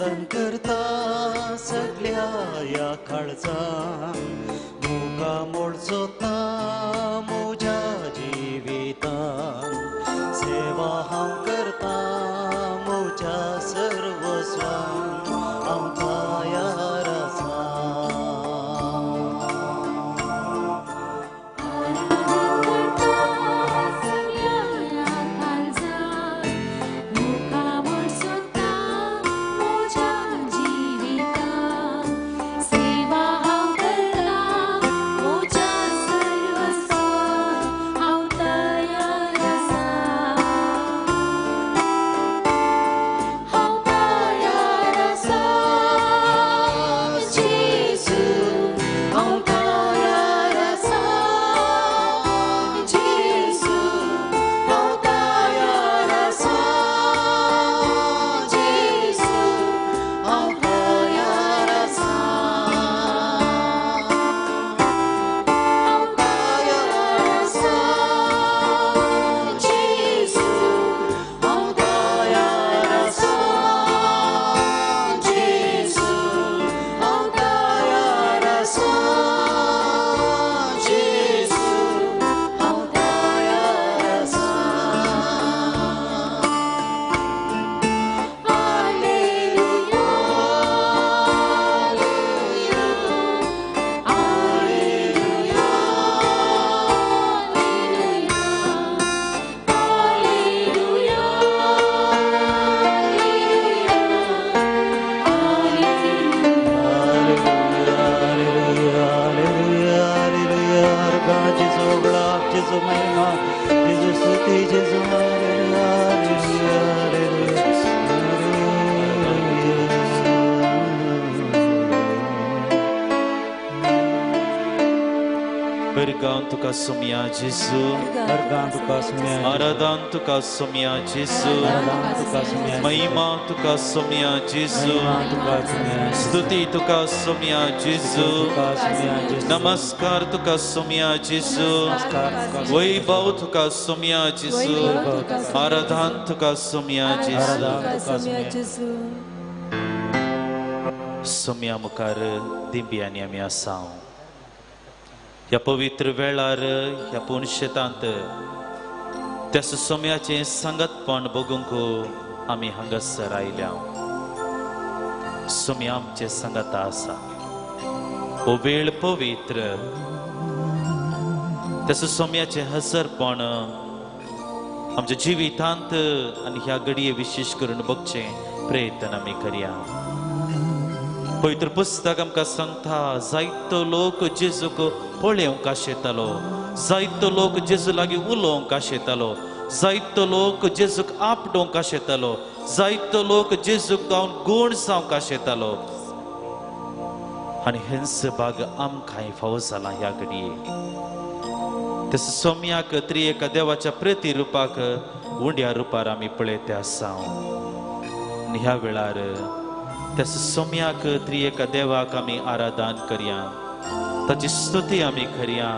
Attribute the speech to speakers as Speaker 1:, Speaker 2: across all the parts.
Speaker 1: आराधन करता सगळ्या ह्या काळजान, मुका मोडचोता म्हज्या जिवितान, सेवा हांव करता म्हज्या सर्वस्वान, हांव तयार आसा.
Speaker 2: तुका सोम्या जेजू, आराधन तुका सोम्या जेजू, महिमा तुका सोम्या जेजू, स्तुती तुका सोम्या जेजू, नमस्कार तुका सोम्या जेजू, वैभव तुका सोम्या जेजू, आराधन तुका सोम्या जेजू. सोम्या मुखार दिंब्यांनी आमी आसा ह्या पवित्र वेळार, ह्या पुनशेतांत त्या सोम्याचें सांगतपण बगूंक आमी हांगासर आयल्या. सोम्या आमचें सांगता आसा, हो वेळ पवित्र, त्या सोम्याचें हजरपण आमच्या जिवितांत आनी ह्या घडये विशेश करून बगचें प्रयत्न आमी करया. पवित्र पुस्तक आमकां सांगता, जायतो लोक जेजूक पळोवंक आशेतालो, जायतो लोक जेजू लागीं उलोवंक आशेतालो, जायतो लोक जेजूक आपडोवंक आशेतालो, जायतो लोक जेजूक गावन गूण जावंक आशेतालो. आनी हेंच भाग आमकांय फावो जाला ह्या घडये. तसो सोम्याक त्रिएका देवाच्या प्रतिरुपाक उंड्या रुपार आमी पळयते आसा. आनी ह्या वेळार त्या सोम्याक त्रिएका देवाक आमी आराधन करया, ताची स्तुती आमी करया,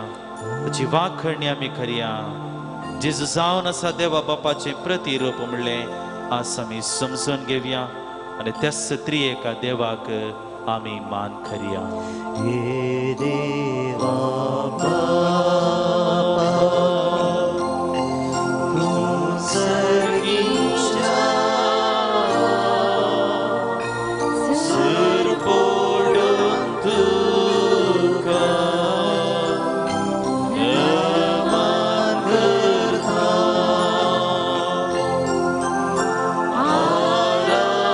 Speaker 2: ताची वाखणी आमी करया. जेजू जावन आसा देवा बापाचें प्रतिरूप म्हणलें आज आमी समजून घेवया आनी त्याच त्रिएका देवाक आमी मान करया.
Speaker 1: हे देवा बापा, तूं सर्गीच्या सूर पडून तुका नमन करता,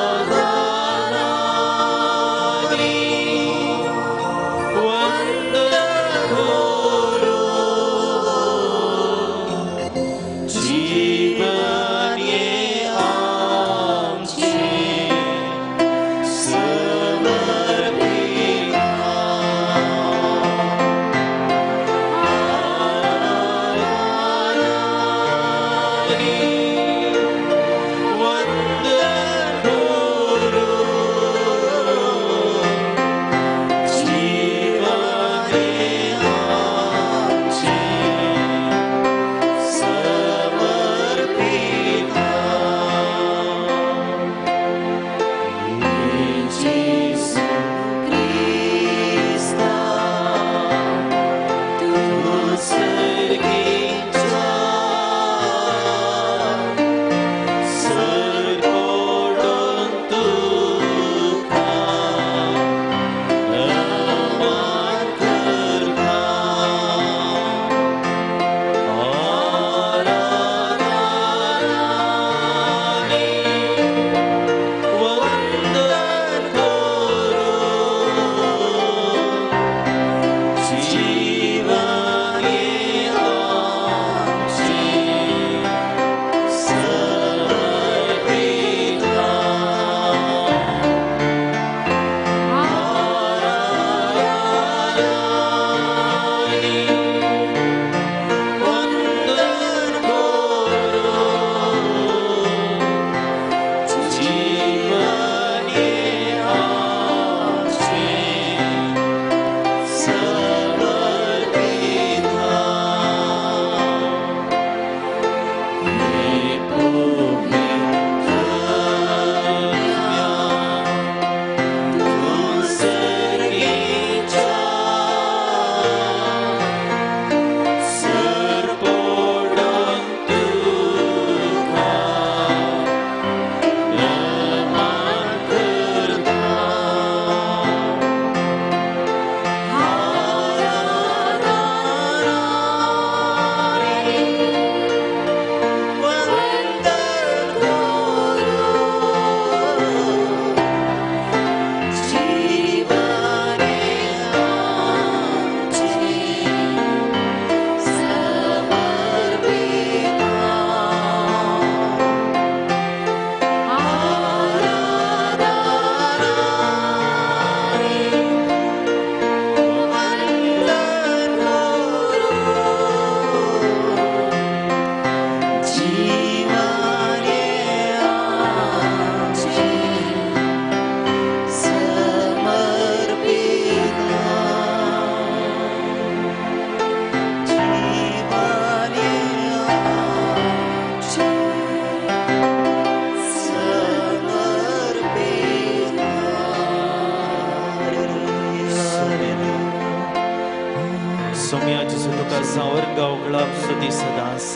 Speaker 1: आराधनानी वंदन करून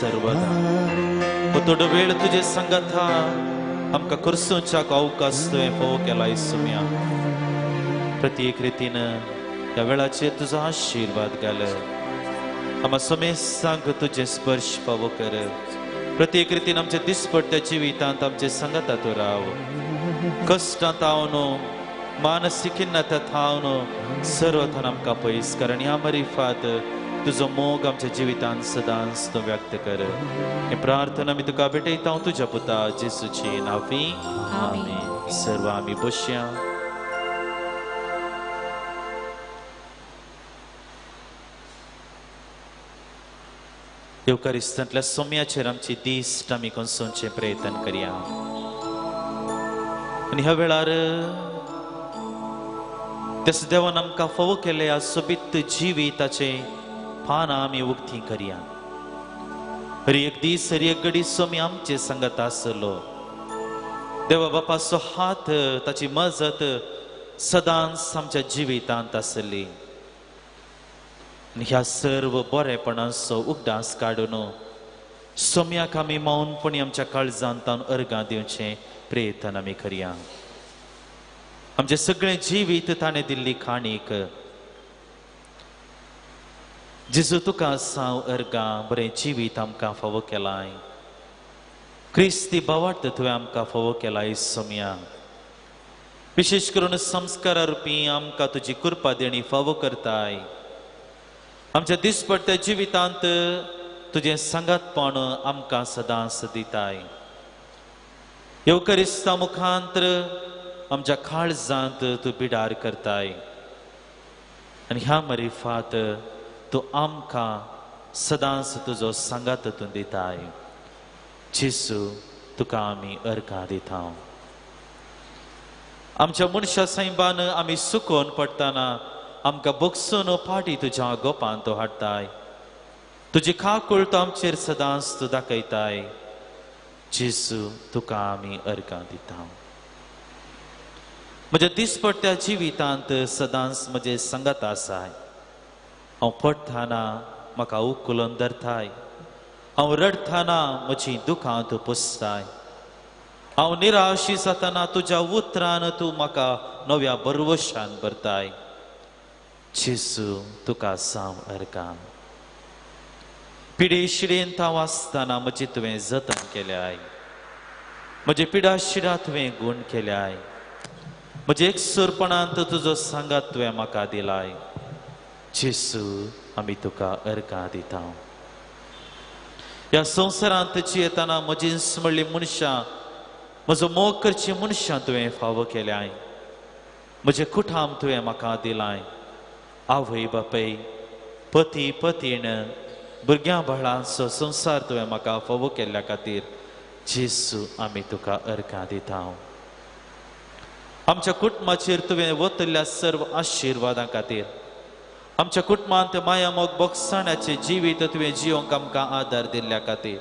Speaker 2: सर्वदा. हो थोडो वेळ तुजे संगता आमकां करसोवच्याक अवकाश तुवें फावो केला सोम्या. प्रत्येक रितीन ह्या वेळाचेर तुजो आशिर्वाद घाल. आमकां समेस्तांक तुजें स्पर्श फावो कर. प्रत्येक रितीन आमच्या दिसपट्ट्या जिवितांत आमचे संगता तूं राव. कश्टांत हांव मानसीक खिन्नता थावन सर्वथान आमकां पयस कर आनी ह्या मरिफात तुजो मोग आमच्या जिवितांत सदांच तूं व्यक्त कर. ही प्रार्थना आमी तुका भेटयता तुज्या पुता जेसूची नांवी, आमेन. सर्व आमी बसया. येवकारिस्तांतल्या सोम्याचेर आमची दिश्ट आमी कोसोवचें प्रयत्न करया. आनी ह्या वेळार त्याच देवान आमकां फावो केल्ल्या ह्या सोबीत जिविताचें पानां आमी उक्ती करया. हर एक दीस हर एक घडी सोमी आमचे संगत आसलो. देवा बापाचो हात ताची मजत सदांच आमच्या जिवितांत आसली. आनी ह्या सर्व बरेपणाचो उगडास काडून सोम्याक आमी मौनपणी आमच्या काळजांत अर्गां दिवचें प्रयत्न आमी करया. आमचें सगळें जिवीत ताणें दिल्ली खाणीक. जेजू तुका साव अर्गां बरें जिवीत आमकां फावो केलाय. क्रिस्ती भावार्थ तुवें आमकां फावो केलाय सोम्या. विशेश करून संस्कारा रुपी आमकां तुजी कृपा देणी फावो करताय. आमच्या दिसपट्ट्या जिवितांत तुजें सांगातपण आमकां सदांच दिताय. येवकारिस्ता मुखांत्र आमच्या काळजांत तूं बिडार करताय आनी ह्या मरिफात तूं आमकां सदांच तुजो सांगात तूं दिताय. जेजू तुका आमी अर्गां दिता. आमच्या मनशा सायबान आमी सुकोवन पडटना आमकां बगसून फाटी तुज्या गोपान तूं हाडटाय. तुजी काकूळ तूं आमचेर सदांच तूं दाखयताय. जेजू तुका आमी अर्गां दिता. म्हज्या दिसपट्ट्या जिवितांत सदांच म्हजें सांगात आसाय. हांव पडटना म्हाका उखलून धरताय. हांव रडटना म्हजी दुखां तूं पुसताय. हांव निराशी जातना तुज्या उतरान तूं म्हाका नव्या भरवशान भरताय. जेजू तुका साव अर्गां. पिडे शिडेंत हांव आसतना म्हजी तुवें जतन केल्याय. म्हजे पिडा शिडा तुवें गूण केल्याय. म्हजे एकसुरपणांत तुजो सांगात तुवें म्हाका दिलाय. जेजू आमी तुका अर्गां दिता. ह्या संवसारांत जियेतना म्हजींच म्हणली मनशां म्हजो मोग करची मनशां तुवें फावो केल्याय. म्हजें कुठाम तुवें म्हाका दिलाय. आवय बापय पती पतीण भुरग्यां बाळांचो संवसार तुवें म्हाका फावो केल्ल्या खातीर जेजू आमी तुका अर्गां दिता. आमच्या कुटुंबाचेर तुवें वतल्या सर्व आशिर्वादां खातीर आमच्या कुटुंबांत माया मोग बोगसाण्याचें जिवीत तुवें जियोंक आमकां आदार दिल्ल्या खातीर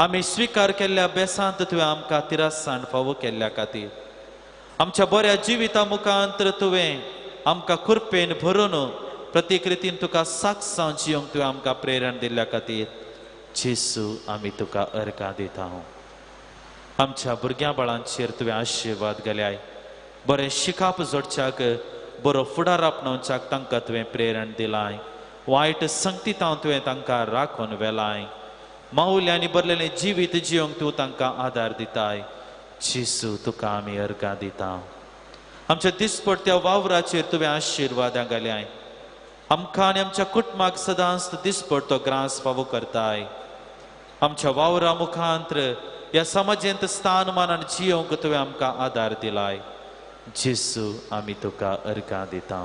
Speaker 2: आमी स्विकार केल्ल्या बेसांत तुवें आमकां तिरासाण फावो केल्ल्या खातीर आमच्या बऱ्या जिविता मुखांत तुवें आमकां कृपेन भरून प्रत्येक रितीन तुका साक्षां जियोंक तुवें आमकां प्रेरण दिल्ल्या खातीर जेजू आमी तुका अर्गां दिता. आमच्या भुरग्यां बाळांचेर तुवें आशिर्वाद घाल्याय. बरें शिकाप जोडच्याक बरो फुडार आपणावच्याक तांकां तुवें प्रेरण दिलाय. वायट संगतीतां तुवें तांकां राखून व्हेलाय. मावल्यांनी भरलेलें जिवीत जियोंक तूं तांकां आदार दिताय. जेजू तुका आमी अर्गां दिता. आमच्या दिसपट्ट्या वावराचेर तुवें आशिर्वादां घाल्याय. आमकां आनी आमच्या कुटुंबाक सदांच दिसपट्टो ग्रास फावो करताय. आमच्या वावरा मुखांत्र ह्या समाजेंत स्थानमानान जियोंक तुवें आमकां आदार दिलाय. जेजू आमी तुका अर्गां दिता.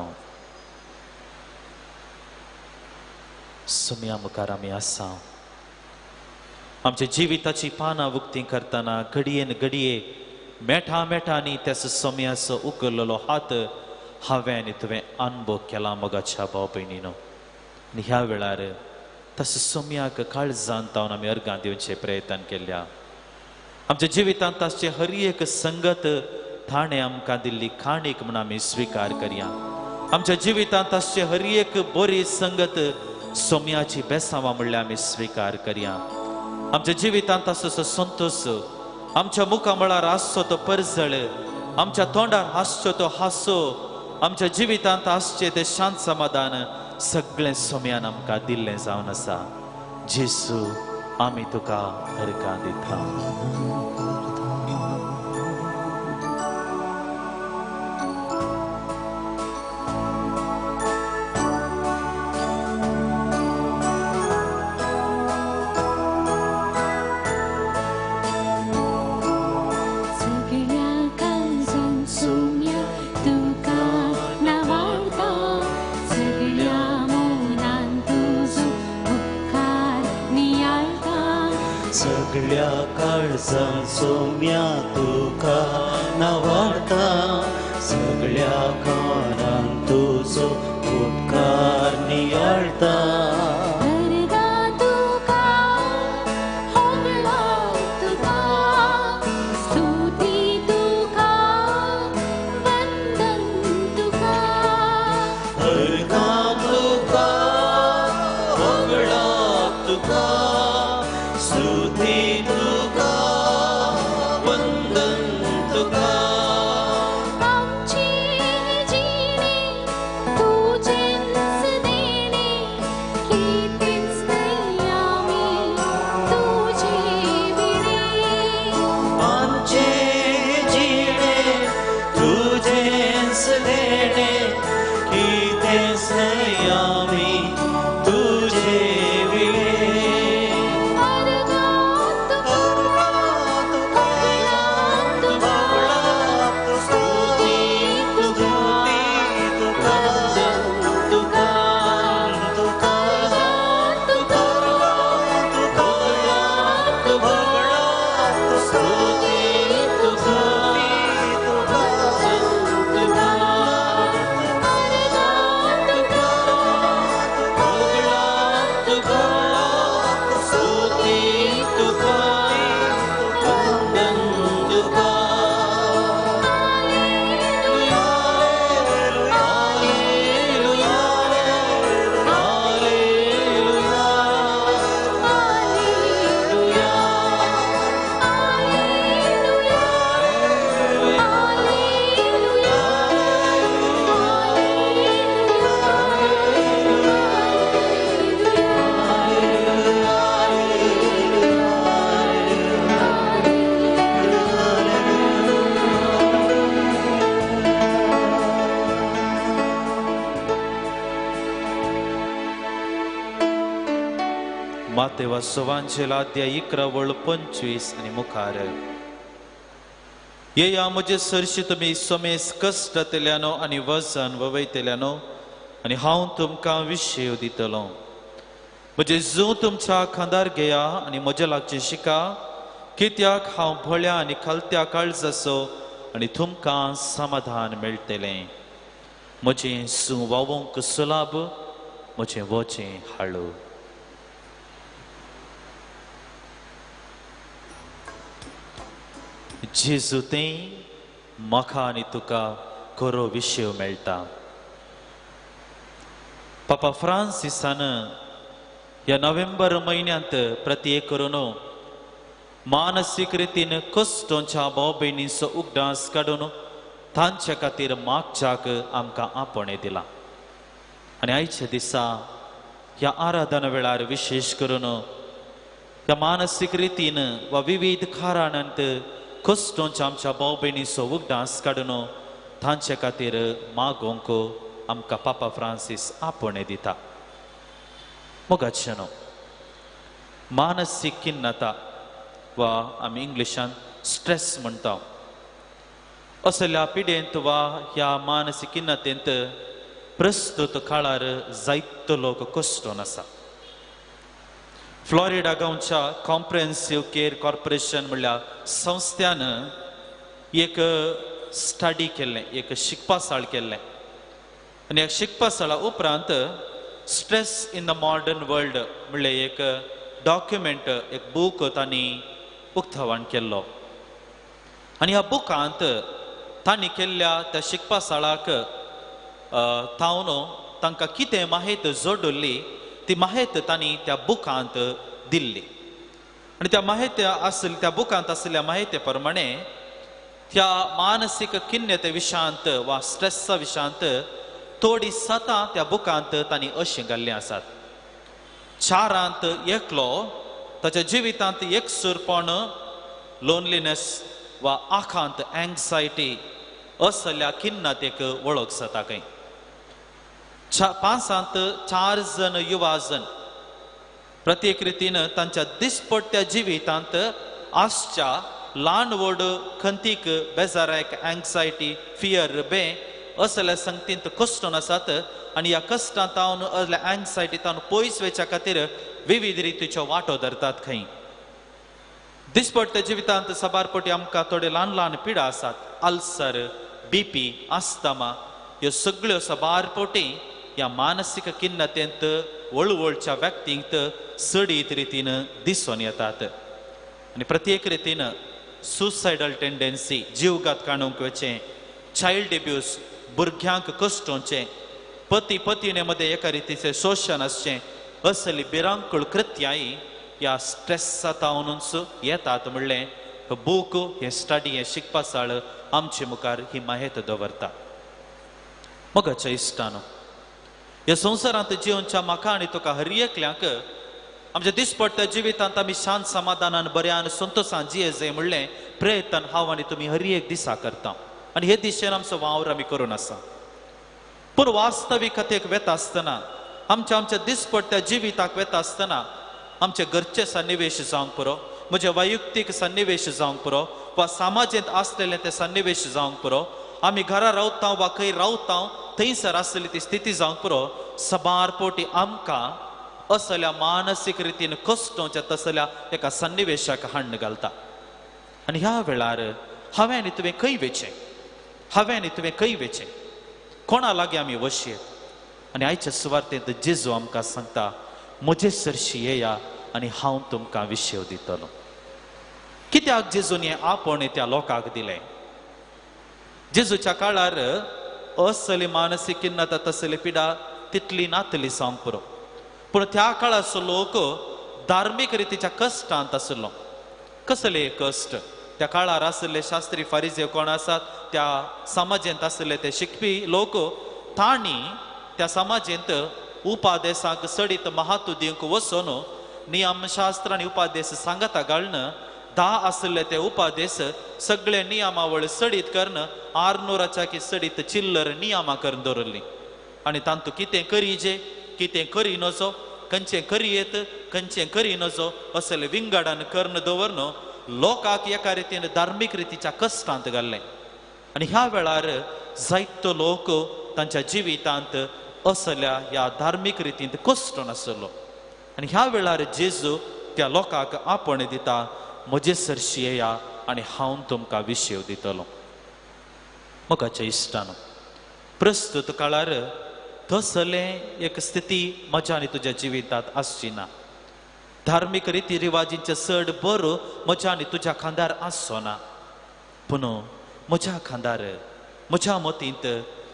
Speaker 2: सोम्या मुखार आमी आसा. आमच्या जिविताची पानां उक्ती करतना घडयेन घडये मेठा मेठांनी त्याच सोम्याचो उखल्लेलो हात हांवें आनी तुवें अनुभव केला मोगाच्या भाव भयणीनो. आनी ह्या वेळार तसो सोम्याक काळजांत हांव आमी अर्गां दिवचें प्रयत्न केल्या. आमच्या जिवितांत आसचे हर एक संगत ताणें आमकां दिल्ली काणीक म्हूण आमी स्विकार करया. आमच्या जिवितांत आसचे हर एक बरी संगत सोम्याची बेसांवां म्हणल्यार आमी स्विकार करया. आमच्या जिवितांत आसचो संतोश, आमच्या मुखामळार आसचो तो परजळ, आमच्या तोंडार हासचो तो हासो, आमच्या जिवितांत आसचें तें शांत समाधान सगळें सोम्यान आमकां दिल्लें जावन आसा. जेसू आमी तुका हरकां दिता.
Speaker 1: सगळ्या काळजान सोम्या तुका नावाडता, सगळ्या कानान तुजो उपकार नियाळता.
Speaker 2: मातेवा सवांचेला अध्याय 11 वळ 25 आनी मुखार. येया म्हजे सरशी तुमी समेस कश्टतल्यानो आनी वजन ववयतल्यानो आनी हांव तुमकां विशेव दितलो. म्हजें जू तुमच्या खांदार घेया आनी म्हज्या लागचें शिका, कित्याक हांव भोळ्या आनी खालत्या काळजाचो आनी तुमकां समाधान मेळटलें. म्हजें जू वावोंक सुलाभ, म्हजें वचें हाळू. जेजू तें म्हाका आनी तुका खरो विशय मेळटा. पापा फ्रांसिसान ह्या नोव्हेंबर म्हयन्यांत प्रत्येक करून मानसीक रितीन कश्टोंच्या भाव भयणींचो उगडास काडून तांचे खातीर मागच्याक आमकां आपोवणें दिलां. आनी आयच्या दिसा ह्या आराधना वेळार विशेश करून ह्या मानसीक रितीन वा विविध कारणांत कश्टोंच्या आमच्या भाव भयणीचो उगडास काडून तांचे खातीर मागोवंक आमकां पापा फ्रांसीस आपोवणें दिता. मोगाचें मानसीक खिन्नता वा आमी इंग्लिशान स्ट्रेस म्हणटा, असल्या पिडेंत वा ह्या मानसीक खिन्नतेंत प्रस्तुत काळार जायतो लोक कश्टोन आसा. फ्लॉरिडा गांवच्या कॉम्प्रेन्सिव केअर कॉर्पोरेशन म्हणल्यार संस्थ्यान एक स्टडी केल्लें, एक शिकपासाळ केल्लें आनी ह्या शिकपासाळा उपरांत stress in the modern world म्हणलें एक डॉक्युमेंट, एक बूक तांणी उक्तावण केल्लो. आनी ह्या बुकांत तांणी केल्ल्या त्या शिकपासाळाक तावन तांकां कितें माहिती जोडुल्ली ती माहिती तांणी त्या बुकांत दिल्ली. आनी त्या माहिती आसली त्या बुकांत आशिल्ल्या माहिती प्रमाणे त्या मानसीक खिन्नते विशांत वा स्ट्रेसा विशांत थोडी सतां त्या बुकांत तांणी अशीं घाल्लीं आसात. 4 एकलो ताच्या जिवितांत एकसूरपण, लोनलीनेस वा आखांत एंग्जायटी असल्या खिन्नतेक वळख जाता खंय. 5 4 जण युवा जण प्रत्येक रितीन तांच्या दिसपट्ट्या जिवितांत आसच्या ल्हान व्हड खंतीक, बेजाराक, एंग्जायटी, फियर, बे असल्या संगतींत कश्टून आसात आनी ह्या कश्टांत तावन असल्या एंग्जायटी तावन पयस वयच्या खातीर विविध रितीच्यो वाटो धरतात खंय. दिसपट्ट्या जिवितांत साबार पटी आमकां थोडे ल्हान ल्हान पिडा आसात, अल्सर, बीपी, आस्थमा ह्यो सगळ्यो साबार पटी ह्या मानसीक खिन्नतेंत वळवळच्या व्यक्तींक चडीत रितीन दिसून येतात. आनी प्रत्येक रितीन सुसायडल टेंडन्सी, जीवघात काडूंक वचें, चायल्ड एब्यूज, भुरग्यांक कश्टोवचें, पती पतीणे मदें एका रितीचें शोशण आसचें असली भिरांकूळ कृत्याय ह्या स्ट्रेसा तावनूच येतात म्हणलें बूक हें स्टडी हें शिकपा साळ आमचे मुखार ही माहिती दवरता. मोगाच्या इश्टानो, ह्या संवसारांत जिवनच्या म्हाका आनी तुका हर एकल्याक आमच्या दिसपट्ट्या जिवितांत आमी शांत समाधानान बऱ्यान संतोशान जिये जाय म्हणलें प्रयत्न हांव आनी तुमी हर एक दिसा करता आनी हे दिशेन आमचो वावर आमी करून आसा. पूण वास्तविकतेक वेता आसतना आमच्या आमच्या दिसपट्ट्या जिविताक वेता आसतना आमचे घरचे सन्निवेश जावंक पुरो, म्हजे वैयक्तीक सन्निवेश जावंक पुरो वा समाजेंत आसलेलें तें सन्निवेश जावंक पुरो, आमी घरा रावता वा खंय रावता थंयसर आसली ती स्थिती जावंक पुरो, साबार पटी आमकां असल्या मानसीक रितीन कश्टोवच्या तसल्या एका सन्निवेशाक हाडून घालता. आनी ह्या वेळार हांवें आनी तुवें खंय वेचें, हांवें आनी तुवें खंय वेचें, कोणा लागीं आमी वशयेत? आनी आयच्या सुवार्तेंत जेजू आमकां सांगता, म्हजे सरशी येया आनी हांव तुमकां विशेव दितलो. कित्याक जेजून हें आपोवणें त्या लोकांक दिलें? जेजूच्या काळार असली मानसीक खिन्नता तसली पिडा तितली नातली जावंक पुरो, पूण त्या काळाचो लोक धार्मीक रितीच्या कश्टांत आसलो. कसले कश्ट? त्या काळार आशिल्ले शास्त्री फारिजे कोण आसात त्या समाजेंत आशिल्ले ते शिकपी लोक, तांणी त्या समाजेंत उपादेसांक सडीत महत्व दिवंक वचून नियमशास्त्र आनी उपादेस सांगता घालून 10 आशिल्ले ते उपादेस सगळे नियमावळ सडीत करून 600 की सडीत चिल्लर नियमां करून दवरली. आनी तांतू कितें करीजे, कितें करी नजो, खंयचें करी येत, खंयचें करी नजो असले विंगडान करून दवरन लोकांक एका रितीन धार्मीक रितीच्या कश्टांत घाल्लें. आनी ह्या वेळार जायतो लोक तांच्या जिवितांत असल्या ह्या धार्मीक रितींत कश्ट नासलो. आनी ह्या वेळार जेजू त्या लोकांक आपोवणें दिता, म्हजे सरशी येया आनी हांव तुमकां विशेव दितलो. मोगाच्या इश्टानो, प्रस्तुत काळार तसलें एक स्थिती म्हज्या आनी तुज्या जिवितांत आसची ना. धार्मीक रिती रिवाजींचे चड बरो म्हज्या आनी तुज्या खांदार आसचो ना, पूण म्हज्या खांदार म्हज्या मतींत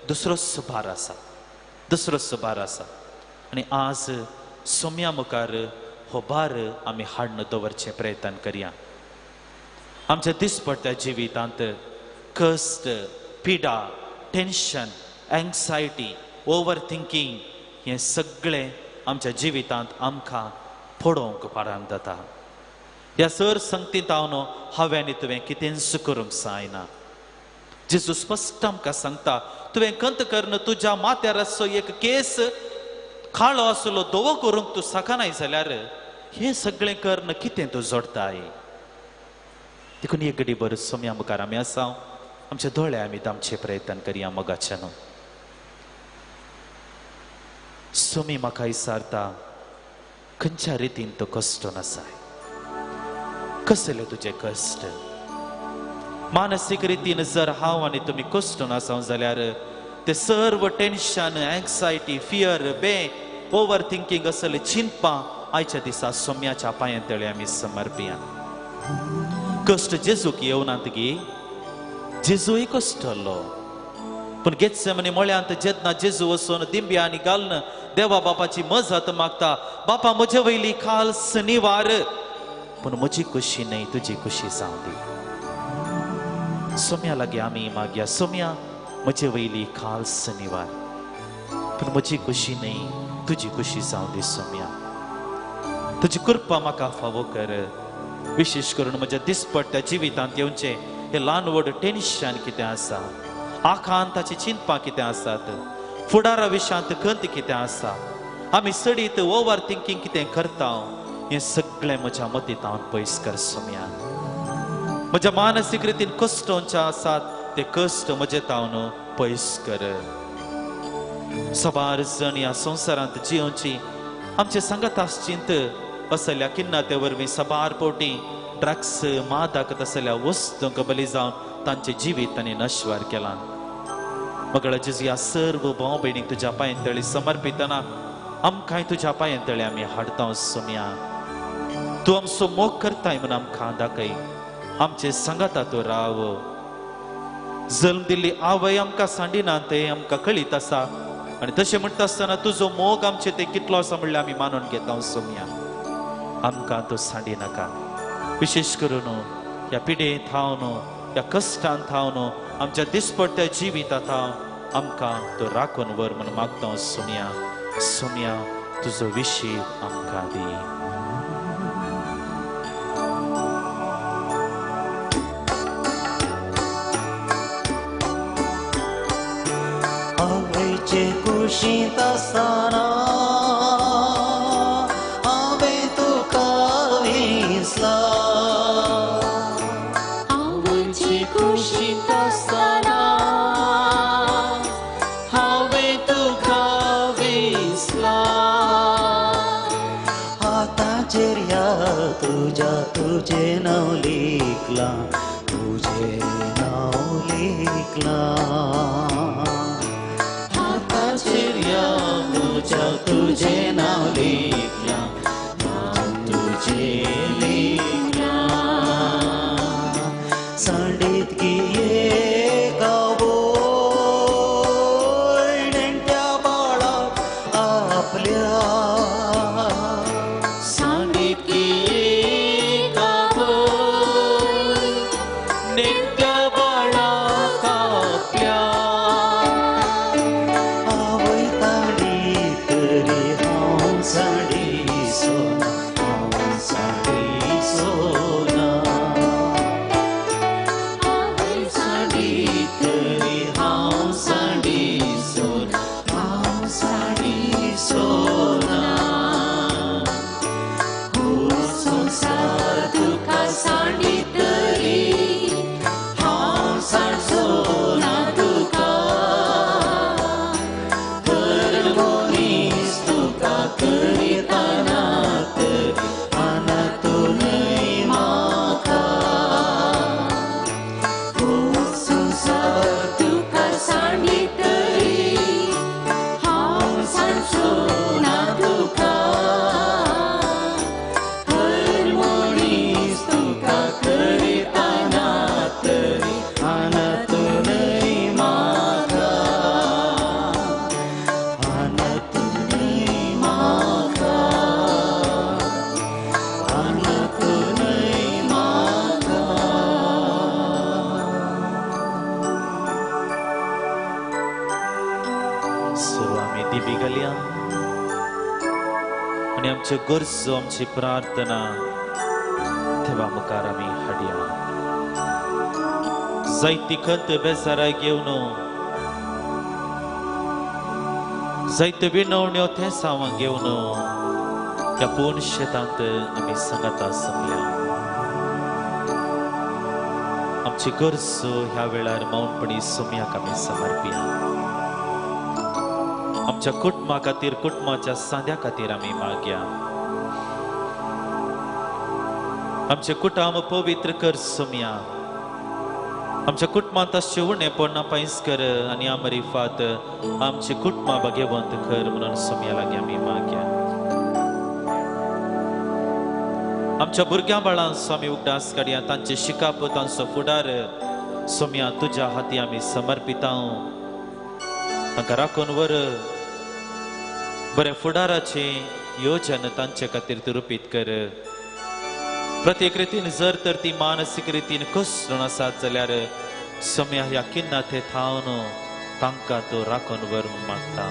Speaker 2: दुसरोच भार आसा, दुसरोच भार आसा. आनी आज सोम्या मुखार हो भार आमी हाडून दवरचें प्रयत्न करया. आमच्या दिसपट्ट्या जिवितांत कश्ट, पिडा, टेन्शन, एंग्जायटी, ओवर थिंकींग हें सगळें आमच्या जिवितांत आमकां पडोवंक पारांत जाता. ह्या सर संगतींत हांव हांवें आनी तुवें कितेंच करूंक जायना. जेजू स्पश्ट आमकां सांगता, तुवें खंत करून तुज्या माथ्यार आसचो एक केस काळो आसलो धवो करूंक तूं सकानाय जाल्यार हें सगळें करून कितें तूं जोडटाय? देखून एक घडी बरो सोम्या मुखार आमी आसा, आमचे दोळे आमी दामचे प्रयत्न करया. मोगाच्यान सोमी म्हाका विचारता, खंयच्या रितीन तो कश्ट नासाय, कसले तुजे कश्ट? मानसीक रितीन जर हांव आनी तुमी कश्ट नासाव जाल्यार ते सर्व टेन्शन, एंग्जायटी, फियर, बे, ओवर थिंकींग असले चिंतपां आयच्या दिसा सोम्याच्या पांयां तळे आमी समर्पिया. कश्ट जेजूक येवनात गी, जेजूय कश्टलो, पूण गेत्सेमनी मळ्यांत जेन्ना जेजू वचून दिंब्यांनी घालून देवा बापाची मजत मागता, बापा म्हजे वयली खाल निवार, पूण म्हजी खुशी न्हय तुजी खुशी जावं दी. सोम्या लागीं आमी मागया, सोम्या म्हजे वयली खास निवार, पूण म्हजी खुशी न्हय तुजी खुशी जावं दी. सोम्या तुजी कृपा म्हाका फावो कर. विशेष करून म्हज्या दिसपट्ट्या जिवितांत येवचें हें ल्हान व्हड टेन्शन कितें आसा, आकांताची चिंतपां कितें आसात, फुडारा विशयांत खंत कितें आसा, आमी चडीत ओवर थिंकींग कितें करता, हें सगळें म्हज्या मतींत पयस कर सोम्या. म्हज्या मानसीक रितीन कश्ट आसात ते कश्ट म्हजे तावन पयस कर. सबार जण ह्या संवसारांत जियोवची आमचे सांगात आसचींत असल्या किन्नाते वरवीं सबार पोटी ड्रग्स मादक तसल्या वस्तूंक बली जावन तांचें जिवीत तांणी नश्वार केलां. मगळ जेजू ह्या सर्व भाव भयणीक तुज्या पांयां तळी समर्पितना आमकांय तुज्या पांयां तळी आमी हाडता सोम्या. तूं आमचो मोग करताय म्हूण आमकां दाखय, आमचे सांगाता तूं राव. जल्म दिल्ली आवय आमकां सांडिना तें आमकां कळीत आसा, आनी तशें म्हणटा आसतना तुजो मोग आमचे ते कितलो आसा म्हणल्यार आमी मानून घेता सोम्या. आमकां तूं सांडी नाका. विशेष करून ह्या पिडेंत थावन, ह्या कश्टान थावन, आमच्या दिसपट्ट्या जिविता थावन आमकां तूं राखून व्हर म्हूण मागता सोम्या. सोम्या तुजो विशीं आमकां दी.
Speaker 1: आवयचे कुशींत आसतना हांवें तुका विसला, आवयचे कुशींत आसतना हांवें तुका विसला. हाताचेर ह्या तुज्या तुजें नांव लिखलां, तुजें नांव लिखलां. तुझे नाव लिखलां, तुझे लिखलां. सांडीत गिये गावोय नेण्ट्या बाळाक आपल्या, सांडीत गिये गावोय नेण्ट्या बाळाक आपल्या. आवय ताणी तरी हांव साडी सोना, हांव साडी सोना. आवय साडी तरी हांव साडी सोना, हांव साडी सोना. हो संवसार तुका साडी तरी हांव साडसोना तुका. तर मनीस तुका करिता ना तरी आना तूं न्हय म्हाका. हो संवसार तुका सांडी तरी हांव सांडसोना तुका. हर मनीस तुका करिता ना तरी आना तूं न्हय म्हाका, आना तूं न्हय म्हाका, आना तूं न्हय म्हाका.
Speaker 2: सर्व आमी दिबी घालया आनी आमच्यो गरजो, आमची प्रार्थना देवा मुखार आमी हाडया. जायती खंत बेजाराय घेवन, जायत्यो विनवण्यो थेसांवां घेवन ह्या पूर्ण शेतांत आमी सांगाता जमल्या. आमची गरजो ह्या वेळार मौनपणी सोम्याक आमी समर्पिया. आमच्या कुटुंबा खातीर, कुटुंबाच्या सांद्या खातीर आमी मागया. आमचें कुटुंब पवित्र कर सोम्या. आमच्या कुटुंबांत आसचें उणेपण पयस कर आनी आमरिफात आमची कुटुंबां भाग्यवंत कर म्हणून सोम्या लागीं आमी मागया. आमच्या भुरग्यां बाळांचो आमी उगडास काडया, तांचें शिकाप, तांचो फुडार सोम्या तुज्या हाती आमी समर्पिता. तांकां राखून व्हर, बऱ्या फुडाराचें योजन तांचे खातीर तूं रुपीत कर. प्रत्येक रितीन जर तर ती मानसीक रितीन कसरून आसात जाल्यार सोम्या ह्या किन्ना ते थावन तांकां तूं राखून व्हर म्हूण मागता.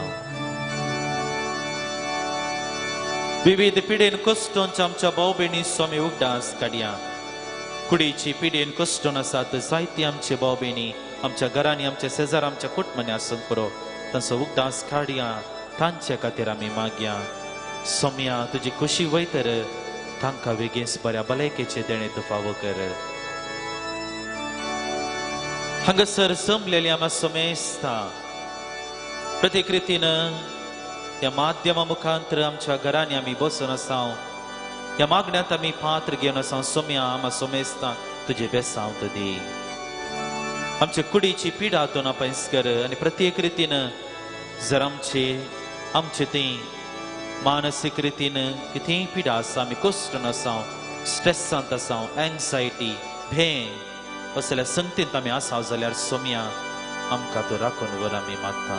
Speaker 2: विविध पिडेन कश्टोंच्या आमच्या भाव भयणी स्वामी उगडास काडया. कुडीची पिडेन कश्टोन आसात जायती आमचे भाव भयणी आमच्या घरांनी, आमच्या शेजार, आमच्या कुटुंबांनी आसूंक पुरो, तांचो उगडास काडया. तांचे खातीर आमी मागया. सोम्या तुजी खुशी वयतर तांकां बेगीन बऱ्या भलायकेचे देणें तूं फावो कर. हांगासर जमलेली आमी समेस्ता प्रत्येक रितीन ह्या माध्यमा मुखांतर आमच्या घरांनी आमी बसून आसा, ह्या मागण्यांत आमी पात्र घेवन आसा. सोम्या आमा सोमेस्ता तुजे बेसांव तूं दी. आमचे कुडीची पिडा तूं नापयस कर आनी प्रत्येक रितीन जर आमचे आमचे ती मानसीक रितीन कितेंय पिडा आसा, आमी कश्टून आसा, स्ट्रेसांत आसा, एन्जायटी, भें असल्या संगतींत आमी आसा जाल्यार सोम्या आमकां तूं राखून व्हर आमी मागता.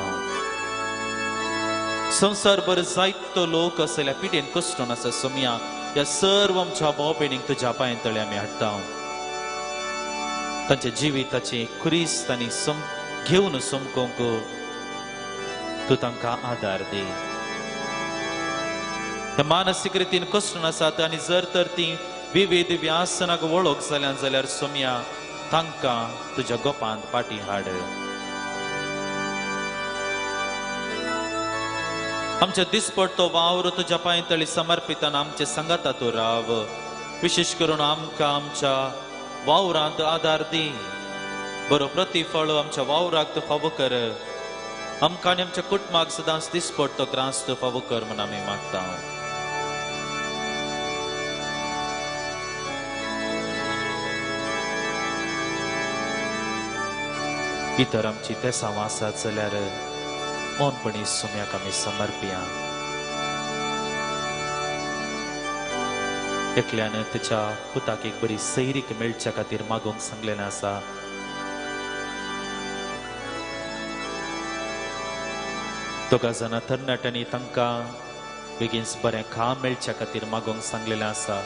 Speaker 2: संवसारभर जायतो लोक असल्या पिडेन कश्टून आसा. सोम्या ह्या सर्व आमच्या भाव भयणींक तुज्या पांय तळे आमी हाडटा. तांच्या जिविताचे खुरीस तांणी घेवन समकोंक तूं तांकां आदार दी. मानसीक रितीन कश्टून आसात आनी जर तर ती विविध व्यासनाक वळख जाल्यान जाल्यार सोम्या तांकां तुज्या गोपांत पाटी हाड. आमच्या दिसपडतो वावर तुज्या पांय तळी समर्पितान आमचे सांगाता तूं राव. विशेष करून आमकां आमच्या वावरांत आदार दी. बरो प्रतिफळ आमच्या वावराक तूं फावो कर. आमकां आनी आमच्या कुटुंबाक सदांच दिसपडतो ग्रास तूं फावो कर म्हूण आमी मागता. इतर आमची तेसांव आसात जाल्यार मौनपणी सोम्याक आमी समर्पिया. एकल्यान तिच्या पुताक एक बरी सैरीक मेळच्या खातीर मागूंक सांगलेलें आसा. दोगा जाणां तरणाट्यांनी तांकां बेगीन बरें काम मेळच्या खातीर मागूंक सांगलेलें आसा.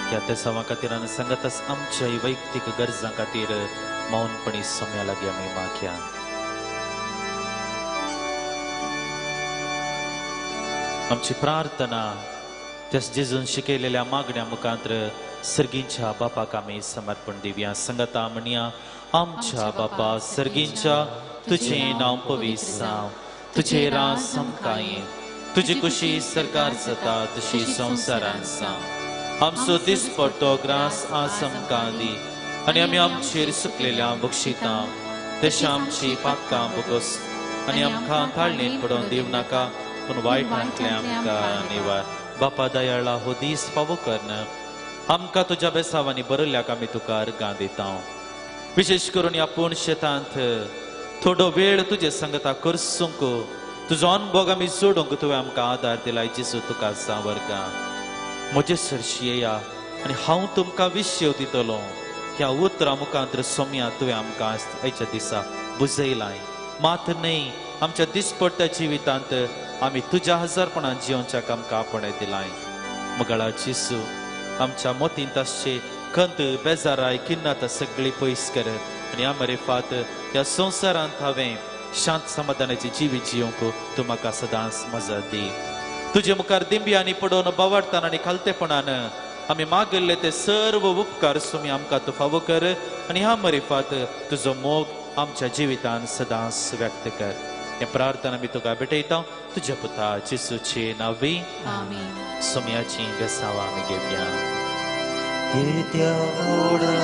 Speaker 2: ह्या तेसांवा खातीर आनी सांगतच आमच्या वैयक्तीक गरजां खातीर मौनपणी सोम्या लागीं आमी मागया. आमची प्रार्थना त्यास जेजून शिकयलेल्या मागण्या मुखांतर सर्गींच्या बापाक आमी समर्पण दिवया. संगता म्हणया, आमच्या बापा सर्गींच्या, तुझें नांव पवित्र जावं, तुझें राज आमकां ये, तुजी खुशी सरकार जाता तशी संवसारांत जावं. आमचो दिसपडतो ग्रास आज आमकां दी आनी आमी आमचेर सुकलेल्या बक्षिता तशें आमची पातकां बोगस आनी आमकां ताळणेंत पडोवन दिवं नाका, पूण वायटांतलें आमकां निवार. बापा दयाळा हो दीस फावो करन आमकां तुज्या बेसावांनी बरयल्ल्याक आमी तुका अर्गां दिता. विशेष करून ह्या पूण शेतांत थोडो वेळ तुजे संगता करसूंक तुजो अनुभव आमी जोडूंक तुवें आमकां आदार दिलाय. जेजू तुका जावं अर्गां. म्हजे सरशी येया आनी हांव तुमकां विशय दितलो. ह्या उतरां मुखांतर सोम्या तुवें आमकां आयच्या दिसा बुजयलाय. मात न्हय आमच्या दिसपट्ट्या जिवितांत आमी तुज्या हजारपणान जियोवच्याक आमकां आपणें दिलाय. मगळा जेजू आमच्या मोतींत आसचे खंत, बेजाराय, किन्नात सगळी पयस कर आनी आमरेफात ह्या संवसारांत हांवें शांत समाधानाची जिवीत जियोवंक तूं म्हाका सदांच मजत दी. तुजे मुखार दिंब्यांनी पडोवन बावडताना आनी खालतेपणान आमी मागिल्ले ते सर्व उपकार सुमी आमकां तूं फावो कर आनी ह्या मरिफात तुजो मोग आमच्या जिवितान सदांच व्यक्त कर. हे प्रार्थना आमी तुका भेटयता तुज्या पुता जेजूचे नांवी.
Speaker 1: आमेन.
Speaker 2: सोम्याची बेसांवां आमी घेवया.
Speaker 1: Oh,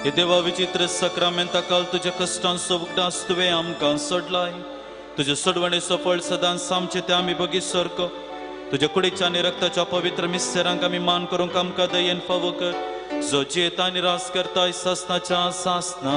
Speaker 2: हे देवा विचित्र सक्रामेंता काल तुज्या कश्टांचो उगडास तुवें आमकां सोडलाय. तुज्या सोडवणेचो फळ सदांच आमचें तें आमी बगीत सारको. तुज्या कुडीच्या आनी रक्ताच्या पवित्र मिस्तेरांक आमी मान करूंक आमकां दयेन फावो कर, जो जियेता आनी राज करताय सासनाच्या सासना.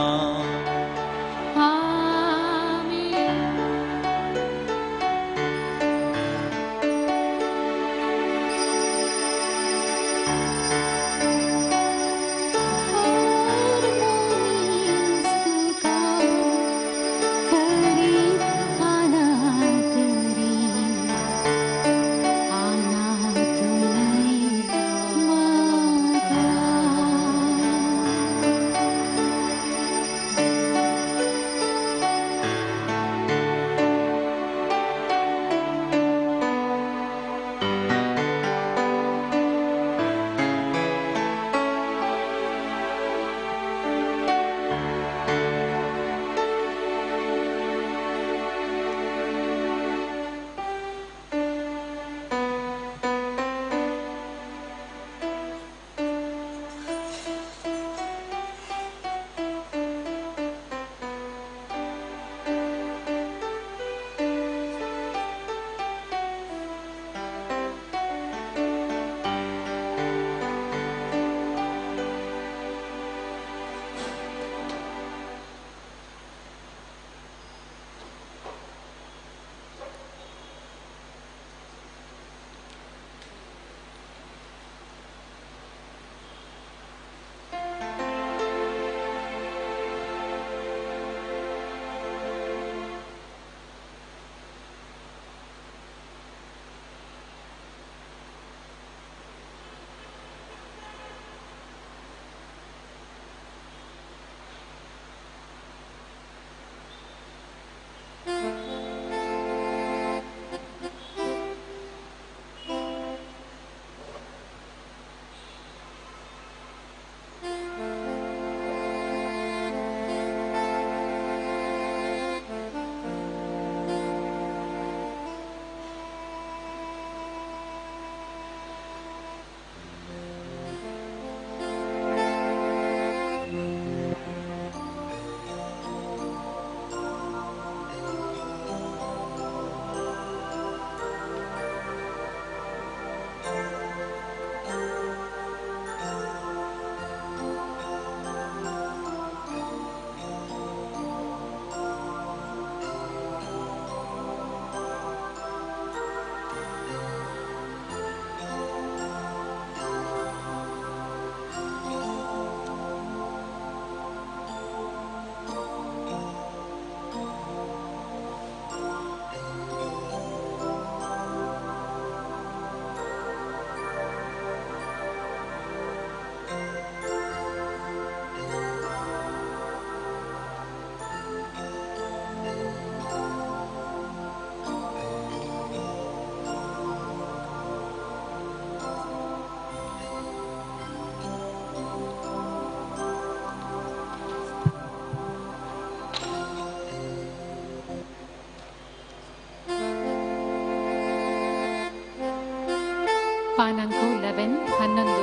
Speaker 3: ಪಾನಾಂಕು 11 11.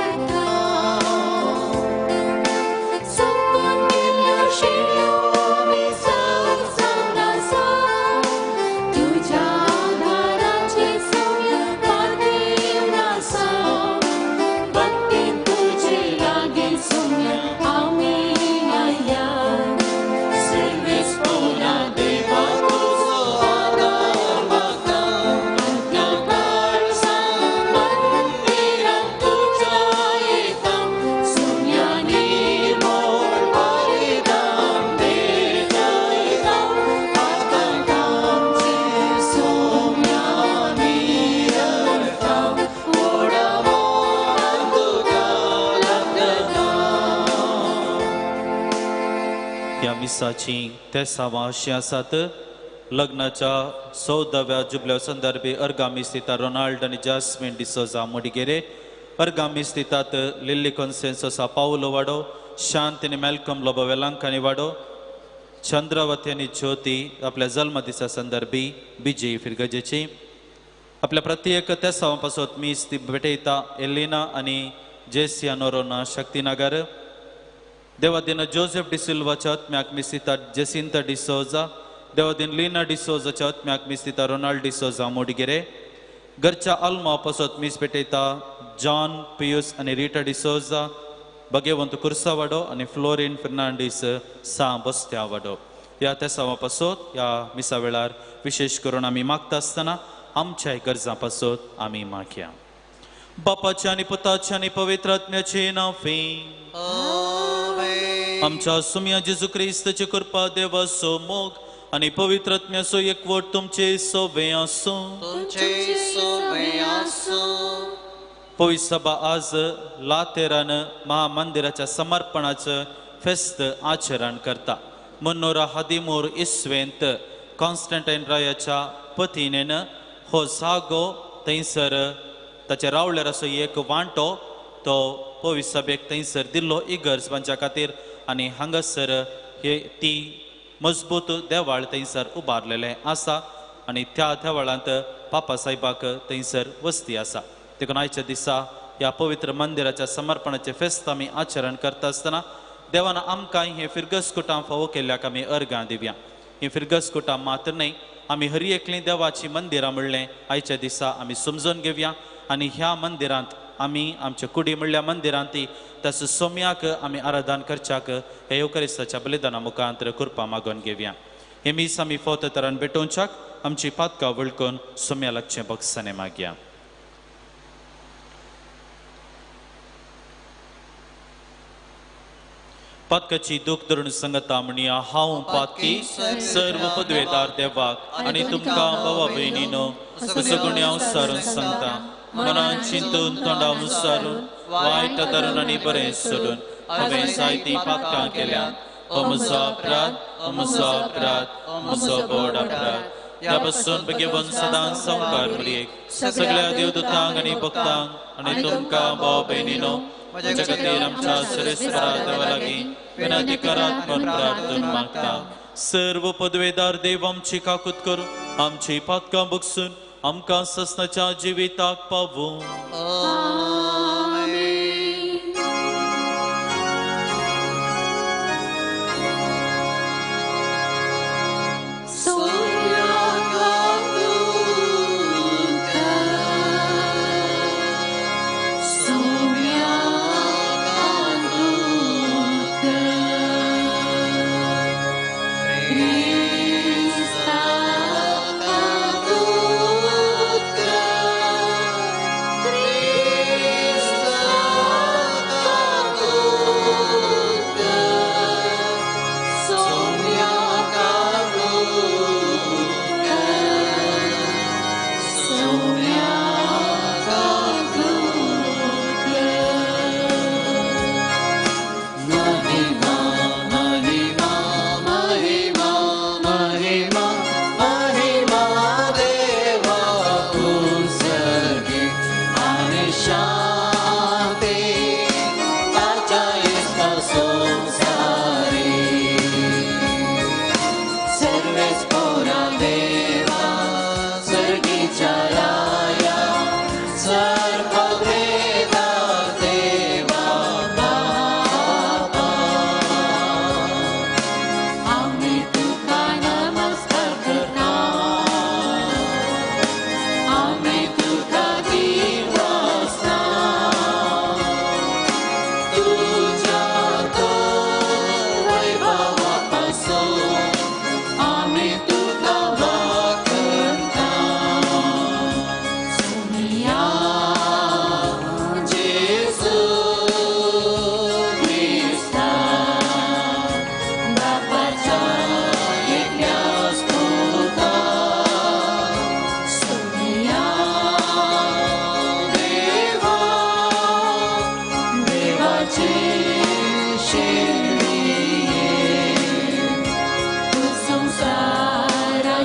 Speaker 1: Thank you.
Speaker 2: मिसाची तेसावां अशीं आसात. लग्नाच्या 14व्या जुबल्या संदर्भी अर्गा मीस दिता रोनाल्ड आनी जास्मीन डिसोजा मुडिगेरे. अर्गा मीस दितात लिल्ली कॉन्सेन्सोसा पावलो वाडो, शांत आनी मॅल्कम लोबो वेलांकानी वाडो, चंद्रावती आनी ज्योती आपल्या जल्मदिसा संदर्भी विजयी फिरगजेची. आपल्या प्रत्येक तेसावां पासत मीस ती भेटयता एलिना आनी जेसिया नोरोना शक्तीनगर. देवादीन जोसेफ डिसिल्वाच्या आत्म्याक मीस दिता जेसिंता डिसोजा. देवादीन लिना डिसोजाच्या आत्म्याक मीस दिता रोनाल्ड डिसोजा मोडगिरे. घरच्या आल्मा पासत मीस भेटयता जॉन पियूस आनी रिटा डिसोजा भगेवंत कुर्सावाडो आनी फ्लोरीन फेर्नांडीस सा बस्त्यावाडो. ह्या तेसावां पासत ह्या मिसा वेळार विशेश करून आमी मागता आसतना आमच्याय गरजां पासत आमी मागया. बापाच्या आनी पुताच्या आनी पवित्र आत्म्याचे नांवे आमच्या सुम्या जेजू क्रिस्ताची कृपा, देवाचो मोग आनी पवित्र आत्म्याचो एकवट तुमचे सोबे आसूं. पवित्र सभा आज लातेरान महामंदिराच्या समर्पणाचं फेस्त आचरण करता. मनोरा हादिमूर इस्वेंत कॉन्स्टंटायन रायाच्या पतीनेन हो जागो थंयसर ताच्या रावल्यार असो एक वांटो तो पवित्र सभेक थंयसर दिल्लो इगर्ज बांदच्या खातीर आनी हांगासर हे ती मजबूत देवाळ थंयसर उबारलेलें आसा आनी त्या देवाळांत पापा साहेबाक थंयसर वस्ती आसा. देखून आयच्या दिसा ह्या पवित्र मंदिराच्या समर्पणाचें फेस्त आमी आचरण करता आसतना देवान आमकां हें फिरगसकुटां फावो केल्ल्याक आमी अर्गां दिवया. हीं फिरगसकुटां मात्र न्हय, आमी हर एकलीं देवाचीं मंदिरां म्हणलें आयच्या दिसा आमी समजून घेवया आनी ह्या मंदिरांत आमी आमच्या कुडी म्हणल्या मंदिरांत तसो सोम्याक आमी आराधन करच्याक हे येवकरिस्ताच्या बलिदाना मुखांत कृपा मागून घेवया. हे मीस आमी फोत तरान भेटोवच्याक आमची पातकां वळखून सोम्या लागचें बक्षाने मागया. पातकाची दूख धरून सांगता म्हणया, हांव पातकी सर्व पदवेदार देवाक आनी तुमकां भावा भयणीनो सगळ्यां सारून सांगता, मनान चिंतून तोंडा सारून वायट धरून आनी बरें सोडून हांवें जायतीं पातकां केल्यांत. हो म्हजो अपराध, हो म्हजो अपराध, हो म्हजो व्हड अपराध. ह्या पासून बेगीन सदांच संवकार मरयेक सगळ्या देवदूतांक आनी भक्तांक आनी तुमकां भाव भयणीनो म्हज्या खातीर आमच्या सरेस्वरा देवा लागीं विनंती करात म्हूण प्रार्थना मागता. सर्व पदवेदार देव आमची काकूत करून आमची पातकां बगसून आमकां ससनाच्या जिविताक पावूं.
Speaker 1: Christa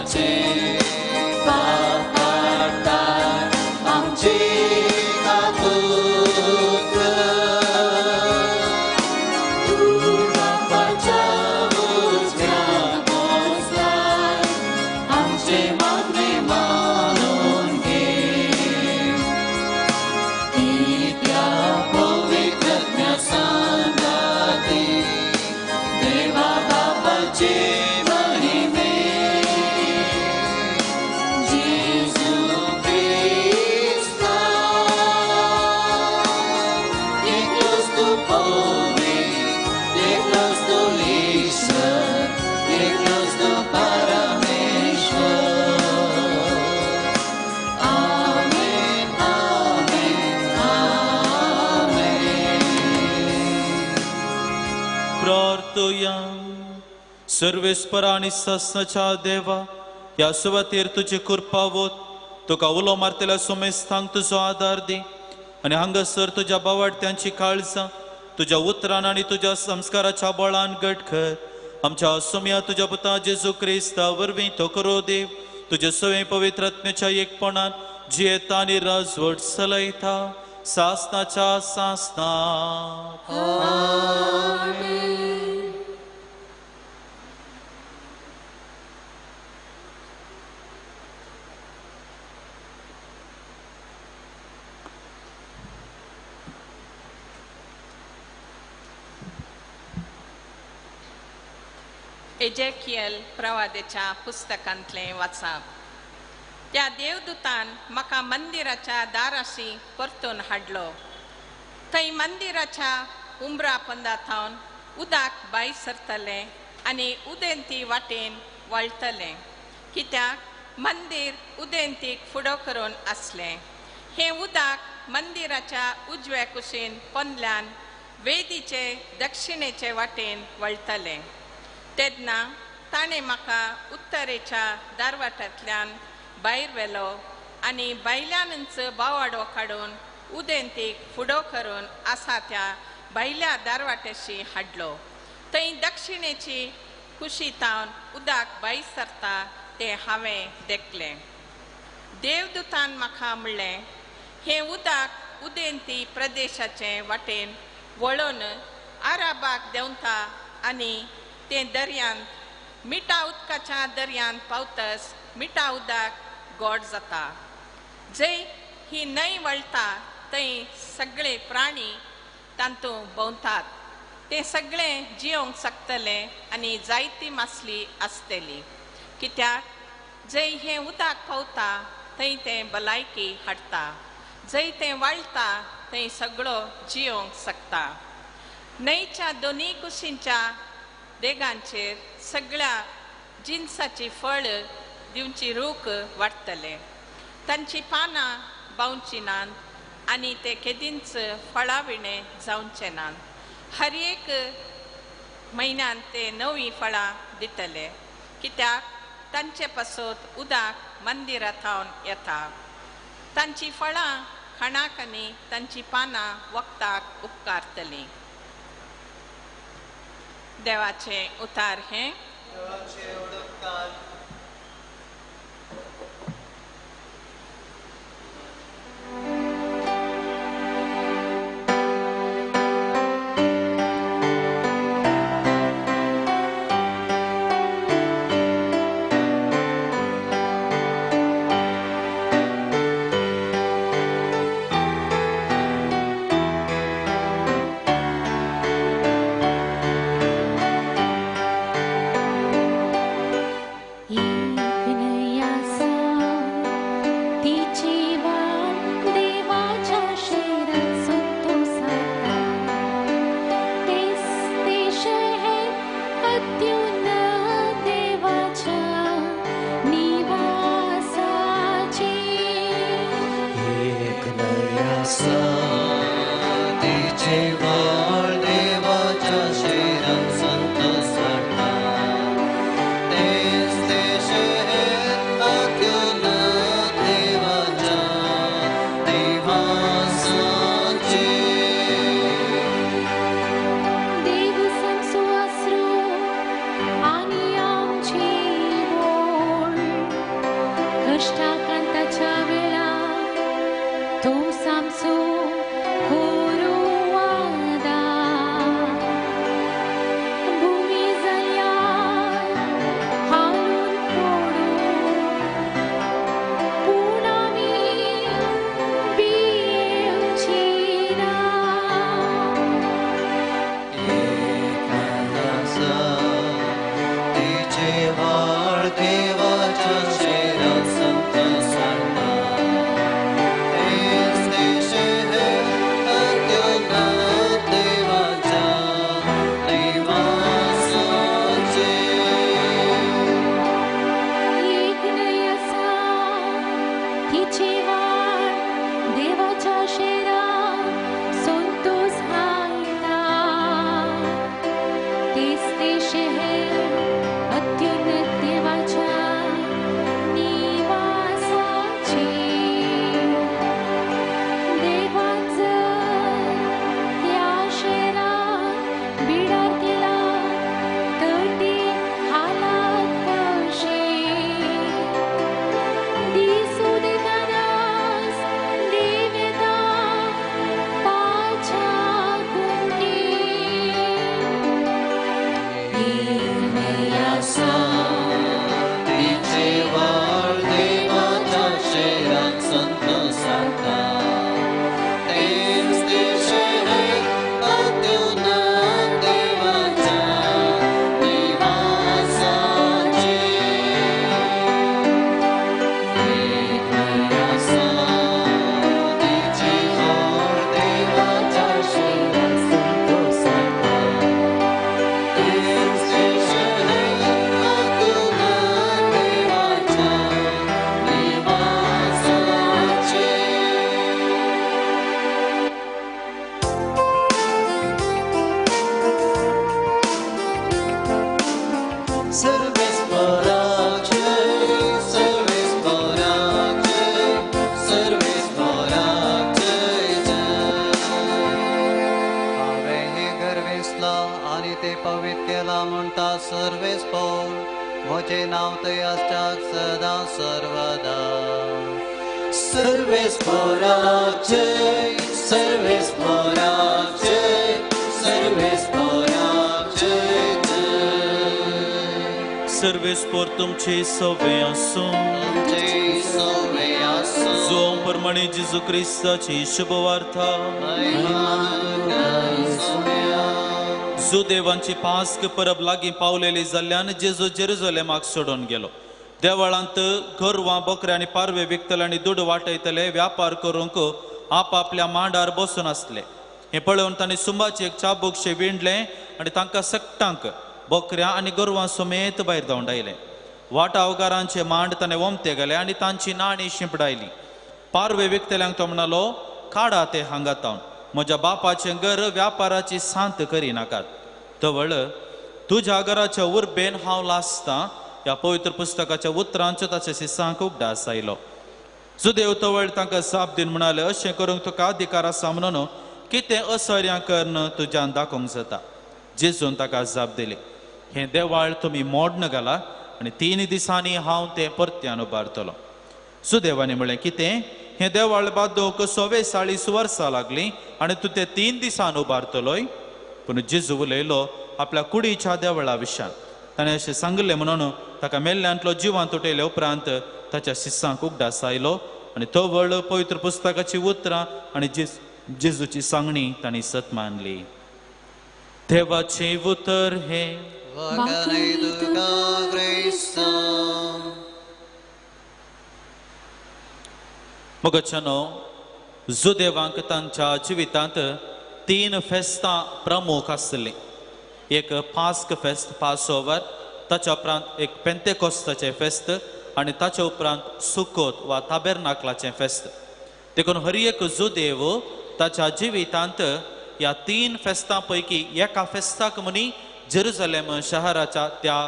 Speaker 1: आमचे पाप काडटा आमची काकूत कर. तूं बापाच्या उजव्याक बसलाय, आमचे मागणे मानून घे. कित्या पवित्र सांगाती देवा बापाचे महिमे जेजू क्रिस्ता एकलोच तूं पवित्र, एकलोच तूं ईश्वर, एकलोच तूं परमेश्वर. आमेन, आमेन, आमेन.
Speaker 2: प्रार्थया. सर्वेस्परा आनी सासणाच्या देवा, ह्या सुवातेर तुजी कृपा वत तुका उलो मारतल्या सुमेस्तांक तुजो आदार दी आनी हांगासर तुज्या बावाडत्यांची काळजां तुज्या उतरान आनी तुज्या संस्काराच्या बळान घट कर. आमच्या सोम्या तुज्या पुता जेजू क्रिस्ता वरवीं तो करो देव तुज्या सवय पवित्र आत्म्याच्या एकपणान जियेता आनी राजवट चलयता सासनाच्या सासना.
Speaker 4: एजेकियल प्रवादेच्या पुस्तकांतलें वाचप. त्या देवदूतान म्हाका मंदिराच्या दाराशी परतून हाडलो. थंय मंदिराच्या उमरा पंदा थावन उदक भायर सरतलें आनी उदेंती वाटेन वळटलें, कित्याक मंदीर उदेंतीक फुडो करून आसलें. हें उदक मंदिराच्या उजव्या कुशीन पोंदल्यान वेदीचे दक्षिणेचे वाटेन वळटलें. तेन्ना ताणें म्हाका उत्तरेच्या दारवाटांतल्यान भायर व्हेलो आनी भायल्यानच बावाडो काडून उदेंतीक फुडो करून आसा त्या भायल्या दारवाट्याशी हाडलो. थंय दक्षिणेची कुशी थावन उदक भायर सरता तें हांवें देखलें. देवदूतान म्हाका म्हणलें, हें उदक उदेंती प्रदेशाचे वाटेन वळोवन आराबाक देंवता आनी तें दर्यांत मिठा उदकाच्या दर्यांत पावतस मिठा उदक गोड जाता. जंय ही न्हंय वळटा थंय सगळे प्राणी तातूंत भोंवतात. ते सगळे जियोंक शकतले आनी जायती मासली आसतली, कित्याक जंय हें उदक पावता थंय तें भलायकी हाडटा. जंय तें वळटा थंय सगळो जियोंक शकता. न्हंयच्या दोनूय कुशींच्या देगांचेर सगळ्या जिनसाची फळ दिवची रूख वाडटले. तांची पानां बावची नात आनी ते केदींच फळां विणें जावचे नात. हर एक म्हयन्यांत ते नवीं फळां दितले, कित्याक तांचे पासत उदक मंदिरा थावन येता. तांची फळां खाणाक आनी तांची पानां वखदाक उपकारतलीं. देवाचें उतार हें.
Speaker 3: देव संसु आसरू आनी आमची बोल. कश्टाकांताच्या वेळा तूं सामसो कोरुवादा भूमी जाल्यार हालून पडूं पूण आमी भियेवची ना.
Speaker 1: तिचे वाळ देवाच्या शेरात संत सांगता तेच ते शहर अत्युन्नत देवाच्या निवासाचे.
Speaker 3: एक न्हय आसा तिची वाट देवाच्या शेराक संतोस घालता तेच ते शहर अत्युन्नत देवाच्या निवासाचे. देवाचं त्या शेराक बिडार केला तर ती हालात कशी दिसू दितानाच देव येता ताच्या कुंटी. एक न्हय आसा
Speaker 1: तिचे वाळ देवाच्या शेरात संत सांगता तेच ते शहर अत्युन्नत देवाच्या निवासाचे. एक न्हय आसा तिचे वाळ देवाच्या शेरात संत सांगता तेच ते शहर अत्युन्नत देवाच्या निवासाचे. सर्वेस्पराक जय, सर्वेस्पराक जय, सर्वेस्पराक जय जय. हांवें हें घर वेसलां आनी तें पवित्र केलां म्हणटा सर्वेस्पोर म्हजें नांव थंय आसच्याक सदां सर्वदा. सर्वेस्पराक जय, सर्वेस्पराक जय, सर्वेस्पराक जय जय.
Speaker 2: सर्वेस्पोर तुमचे सवे आसूं.
Speaker 1: तुमचे सवे आसूं.
Speaker 2: जो प्रमाणे जेजू क्रिस्ताची शुभवार्ता.
Speaker 1: महिमा तुका सोम्या.
Speaker 2: जुदेवांची पास्क परब लागीं पावलेली जाल्ल्यान जेजू जेरुजलेमाक सोडून गेलो. देवळांत गोरवां बकऱ्या आनी पारवे विकतले आनी दुडू वाटयतले व्यापार करूंक आपापल्या मांडार बसून आसले. हें पळोवन तांणी सुंबाचें एक चाबूकशें विणलें आनी तांकां सगटांक बकऱ्या आनी गोरवां समेत भायर धांवडायलें. वाटावगारांचे मांड ताणें ओमते घाले आनी तांची नाणी शिंपडायली. पारवे विकतल्यांक तो म्हणालो, काडा ते हांगा तावन, म्हज्या बापाचें घर व्यापाराची सांत करिनाकात. तवळ तुज्या घराच्या उर्बेन हांव लासतां ह्या पवित्र पुस्तकाच्या उतरांचो ताच्या शिसांक उगडास आयलो. जुदेव तवळ तांकां जाप दिवन म्हणाले, अशें करूंक तुका अधिकार आसा म्हणून कितें असर्यां करून तुज्यान दाखोवंक जाता. जेजून ताका जाप दिली, हें देवाळ तुमी मोडन घाला आनी 3 दिसांनी हांव तें परत्यान उबारतलो. सुदेवांनी म्हणलें, कितें हें देवाळ बांदूंक 44 वर्सां लागलीं आनी तूं तें 3 दिसान उबारतलोय? पूण जेजू उलयलो आपल्या कुडीच्या देवळा विशान. ताणें अशें सांगलें म्हणून ताका मेल्ल्यांतलो जिवांत उठयले उपरांत ताच्या शिसांक उगडास आयलो आनी तो वळ पवित्र पुस्तकाची उतरां आनी जेजूची सांगणी तांणी सत मानली. देवाचें उतर हें.
Speaker 1: वाखाणय तुका क्रिस्ता.
Speaker 2: मोगाच्यानो, जुदेवांक तांच्या जिवितांत 3 फेस्तां प्रमुख आसलीं. एक पास्क फेस्त, पासओवर, ताच्या उपरांत एक पेंतेकोस्ताचें फेस्त आनी ताच्या उपरांत सुकोत वा ताबेरनाकलाचें फेस्त. देखून हर एक जुदेव ताच्या जिवितांत ह्या 3 फेस्तां पैकी एका फेस्ताक म्हणी जेरुजलेम शहराच्या त्या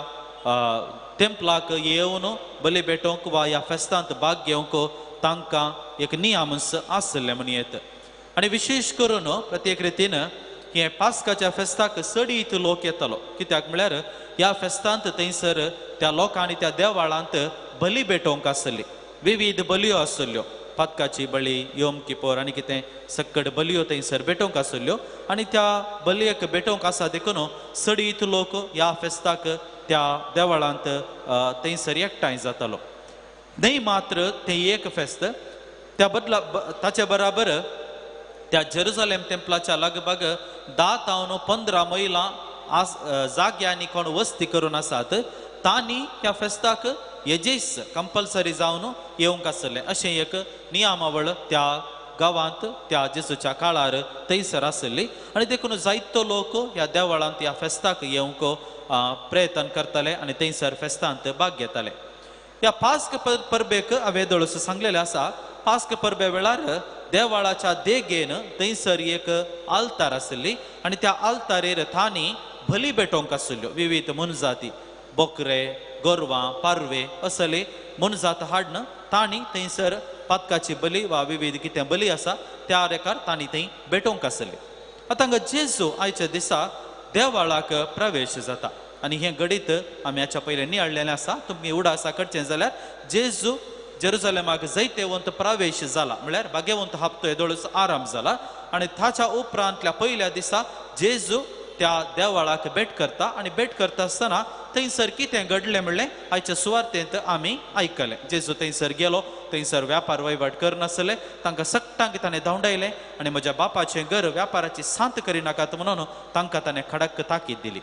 Speaker 2: तेंपलाक येवन बली भेटोवंक वा ह्या फेस्तांत भाग घेवंक तांकां एक नियम आसले म्हण येत. आनी विशेश करून प्रत्येक रितीन हे पास्काच्या फेस्ताक चडीत लोक येतालो. कित्याक म्हळ्यार ह्या फेस्तांत थंयसर त्या लोकांनी त्या देवाळांत बली भेटोवंक आसली. विविध बलयो आसल्यो, पातकाची बळी, योम किपोर आनी कितें सक्कड बलयो थंयसर भेटोवंक आसल्यो आनी त्या बलयेक भेटोवंक आसा देखून सडीत लोक ह्या फेस्ताक त्या देवळांत थंयसर एकठांय जातालो. न्हय मात्र तें एक फेस्त, त्या बदला ताचे बराबर त्या जेरुजलेम टेम्पलाच्या लगभग 10 तावन 15 मैलां आस जाग्यांनी कोण वस्ती करून आसात तांणी ह्या फेस्ताक येजेस कंपल्सरी जावन येवंक आसलें अशें एक नियमावळ त्या गांवांत त्या जेजूच्या काळार थंयसर आसली आनी देखून जायतो लोक ह्या देवळांत ह्या फेस्ताक येवंक प्रयत्न करताले आनी थंयसर फेस्तांत भाग घेताले. ह्या पास्क परबेक हांवें दोळसो सांगलेलें आसा. पास्क परबे वेळार देवळाच्या देगेन थंयसर एक आल्तार आसली आनी त्या आल्तारेर तांणी बली भेटोवंक आसल्यो. विविध मनजाती, बोकरे, गोरवां, पारवे असले मनजात हाडन तांणी थंयसर पातकाची बली वा विविध कितें बली आसा त्या रेकार तांणी थंय भेटोवंक आसली. आतां हांगा जेजू आयच्या दिसा देवळाक प्रवेश जाता आनी हें घडीत आमी हाच्या पयलें नियाळलेलें आसा. तुमी उडासा करचें जाल्यार जेजू जेरुजलेमाक जैतेवंत प्रवेश जाला, म्हळ्यार भाग्यवंत हप्तो येदोळच आराम जाला आनी ताच्या उपरांतल्या पयल्या दिसा जेजू त्या देवळाक भेट करता आनी भेट करता आसतना थंयसर कितें घडलें म्हणलें आयच्या सुवार्तेंत आमी आयकलें. जेजू थंयसर गेलो, थंयसर व्यापार वहिवाट करनासले, तांकां सगटांक ताणें धांवडायलें आनी म्हज्या बापाचें घर व्यापाराची सांत करिनाकात म्हणून तांकां ताणें खडक ताकीद दिली.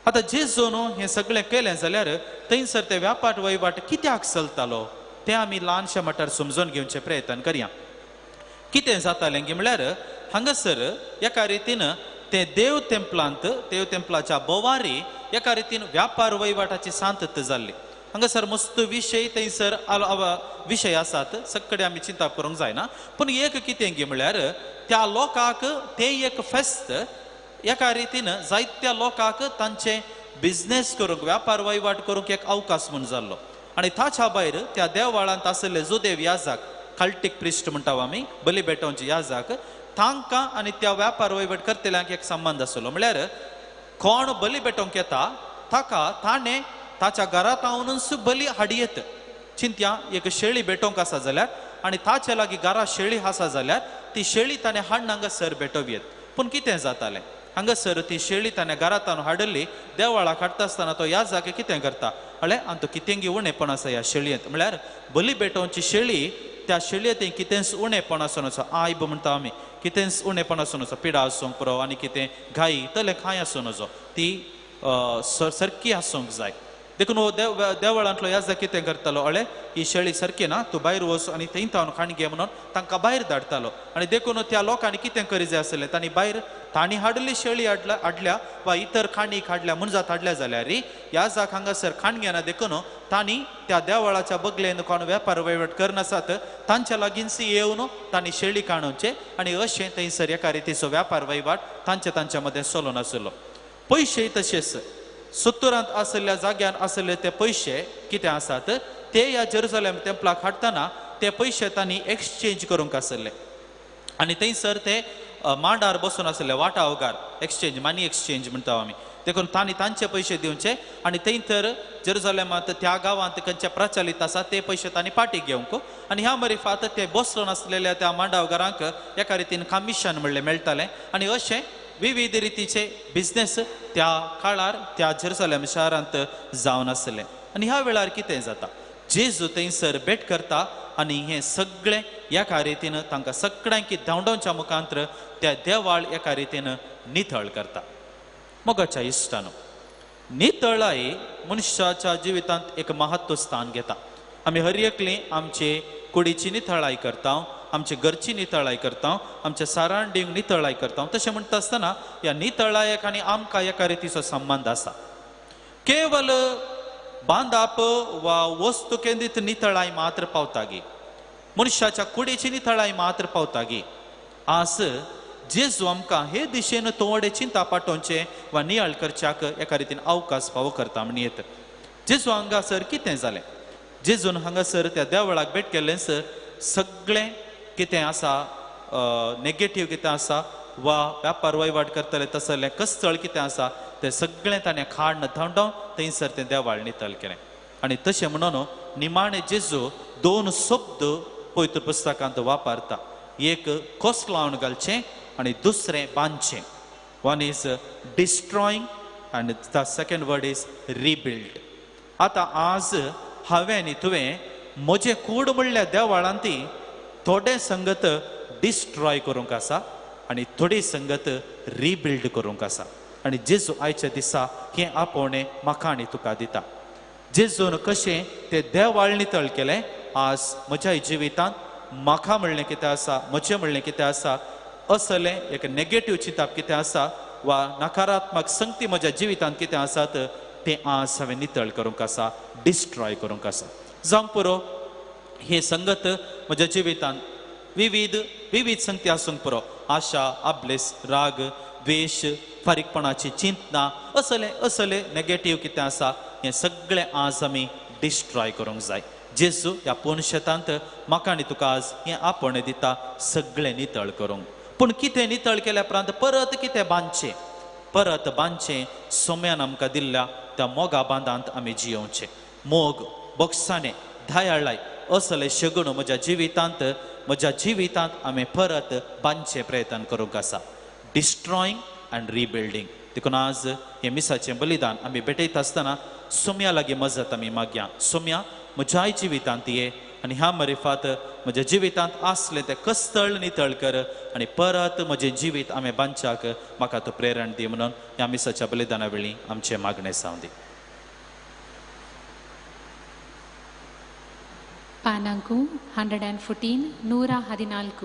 Speaker 2: आतां जेजून हें सगळें केलें जाल्यार थंयसर ते व्यापार वहिवाट कित्याक चलतालो तें आमी ल्हानशा मटार समजून घेवचें प्रयत्न करया. कितें जातालें की म्हळ्यार हांगासर एका रितीन ते देव तेंपलांत, देव तेंपलाच्या बोवारी एका रितीन व्यापार वहिवाटाची सांतत जाल्ली. हांगासर मस्त विशय थंयसर विशय आसात, सगळे आमी चिंता करूंक जायना. पूण एक कितें की म्हळ्यार त्या लोकांक तें एक फेस्त एका रितीन जायत्या लोकांक तांचे बिजनेस करूंक, व्यापार वहिवाट करूंक एक अवकाश म्हूण जाल्लो. आनी ताच्या भायर त्या देवळांत आशिल्ले जुदेव याजाक, कल्टीक प्रिस्ट म्हणटा आमी, बली भेटोवचे याजाक, तांकां आनी त्या व्यापार वहिवाट करतल्यांक एक संबंद आसलो. म्हळ्यार कोण बली भेटोवंक येता ताका ताणें ताच्या घरांत हावनूच बली हाडयेत. चिंत्या एक शेळी भेटोवंक आसा जाल्यार आनी ताच्या लागीं घरा शेळी आसा जाल्यार ती शेळी ताणें हाडून हांगासर भेटोवयेत. पूण कितें जातालें, हांगासर ती शेळी ताणें घरांत हाडली, देवळाक हाडटा आसतना तो ह्या जागे कितें करता म्हळ्यार आनी तो कितेंगी उणेपण आसा ह्या शेळयेंत, म्हळ्यार बली भेटोवची शेळी त्या शेळयेंत कितेंच उणेपण आसून आसा, आयब म्हणटा आमी, कितेंच उणेपण आसून आसा, पिडा आसूंक पुरो आनी कितें घाई तले कांय आसूं नजो, ती सारकी आसूंक जाय. देखून हो देवळांतलो याजा कितें करतालो, अळे ही शेळी सारकी ना, तूं भायर वच आनी थंय तावन खाण घे म्हणून तांकां भायर धाडटालो. आनी देखून त्या लोकांनी कितें करी जाय आसलें, तांणी भायर तांणी हाडली शेळी हाडल्या वा इतर खाणीक हाडल्या, मनजात हाडल्या जाल्यार याजाक हांगासर खाण घेना. देखून तांणी त्या देवळाच्या बगलेन कोण वेपार वहिवाट करनासात तांच्या लागींच येवन तांणी शेळी काणूचे आनी अशें थंयसर एका रितीचो व्यापार वहिवाट तांचे तांच्या मदें चलून आसलो. पयशे तशेंच 70 आशिल्ल्या जाग्यार आशिल्ले ते पयशे कितें आसात ते ह्या जेरुजलेम तेंपलाक हाडटना ते पयशे तांणी एक्सचेंज करूंक आशिल्ले आनी थंयसर ते मांडार बसून आशिल्ले वाटावगार, एक्सचेंज, मनी एक्सचेंज म्हणटा आमी. देखून तांणी तांचे पयशे दिवचे आनी थंय तर जेरुजलेमांत त्या गांवांत खंयचे प्रचलीत आसा ते पयशे तांणी पाटी घेवंक आनी ह्या मरिफात ते बसलो नासलेल्या त्या मांडावगारांक एका रितीन कमिशन म्हणलें मेळटालें आनी अशें विविध रितीचे बिजनेस त्या काळार त्या जेरुजलेम शारांत जावन आसले. आनी ह्या वेळार कितें जाता, जेजू थंयसर भेट करता आनी हें सगळें एका रितीन तांकां सगळ्यांक धांवडावच्या मुखांत्र त्या देवाळ एका रितीन नितळ करता. मोगाच्या इश्टानो, नितळाय मनशाच्या जिवितांत एक महत्व स्थान घेता. आमी हर एकली आमचे कुडीची नितळाय करता, आमचे घरची नितळाय करता, आमच्या सरावंडींग नितळाय करता. तशें म्हणटा आसतना ह्या नितळायेक आनी आमकां एका रितीचो संबंद आसा. केवल बांदाप वा वस्तू केंद्रीत नितळाय मात्र पावतागी, मनशाच्या कुडीची नितळाय मात्र पावतागी. आज जेजू आमकां हे दिशेन तोवडे चिंता पाटोवचे वा नियाळ करच्याक एका रितीन अवकाश फावो करता म्हण येत. जेजू हांगासर कितें जालें, जेजून हांगासर त्या देवळाक भेट केल्लेंच सगळें कितें आसा नेगेटीव कितें आसा वा व्यापार वहिवाट करतले तसलें कस्तळ कितें आसा तें सगळें ताणें खाण धांवडावन थंयसर तें देवाळ नितळ केलें. आनी तशें म्हणून निमाणे जेजू दोन शब्द पवित्र पुस्तकांत वापरता, एक कोस लावन घालचें आनी दुसरें बांदचें. One is destroying and the second word is rebuild. आतां आज हांवें आनी तुवें म्हजें कूड म्हणल्यार देवाळांत ती थोडें संगत डिस्ट्रॉय करूंक आसा आनी थोडी संगत रिबिल्ड करूंक आसा. आनी जेजू आयच्या दिसा हें आपोवणें म्हाका आनी तुका दिता. जेजून कशें तें देवाळ नितळ केलें, आज म्हज्या जिवितांत म्हाका म्हणलें कितें आसा, म्हजें म्हणलें कितें आसा, असलें एक नेगेटीव चिंतप कितें आसा वा नकारात्मक संगती म्हज्या जिवितांत कितें आसात तें आज हांवें नितळ करूंक आसा, डिस्ट्रॉय करूंक आसा. जावंक पुरो हे संगत म्हज्या जिवितांत विविध विविध संगती आसूंक पुरो, आशा, आब्लेस, राग, द्वेश, फारीकपणाची चिंतना, असले असले नेगेटीव कितें आसा हें सगळें आज आमी डिस्ट्रॉय करूंक जाय. जेजू ह्या पोनशेतांत म्हाका आनी तुका आज हें आपोवणें दिता सगळें नितळ करूंक. पूण कितें नितळ केल्या उपरांत परत कितें बांदचें, परत बांदचें सोम्यान आमकां दिल्ल्या त्या मोगा बांदांत आमी जियोवचें. मोग, बोगसाणें, दयाळाय असले शगुण म्हज्या जिवितांत आमी परत बांदचें प्रयत्न करूंक आसा. Destroying and rebuilding. देखून आज हें मिसाचें बलिदान आमी भेटयता आसतना सोम्या लागीं मजत आमी मागया. सोम्या म्हज्याय जिवितांत ये आनी ह्या मरिफात म्हज्या जिवितांत आसलें तें कस्तळ नितळ कर आनी परत म्हजें जिवीत आमी बांदच्याक म्हाका तूं प्रेरण दी म्हणून ह्या मिसाच्या बलिदाना वेळी आमचें मागणें जावं दी.
Speaker 3: ಪಾನಾಂಕು 114 114.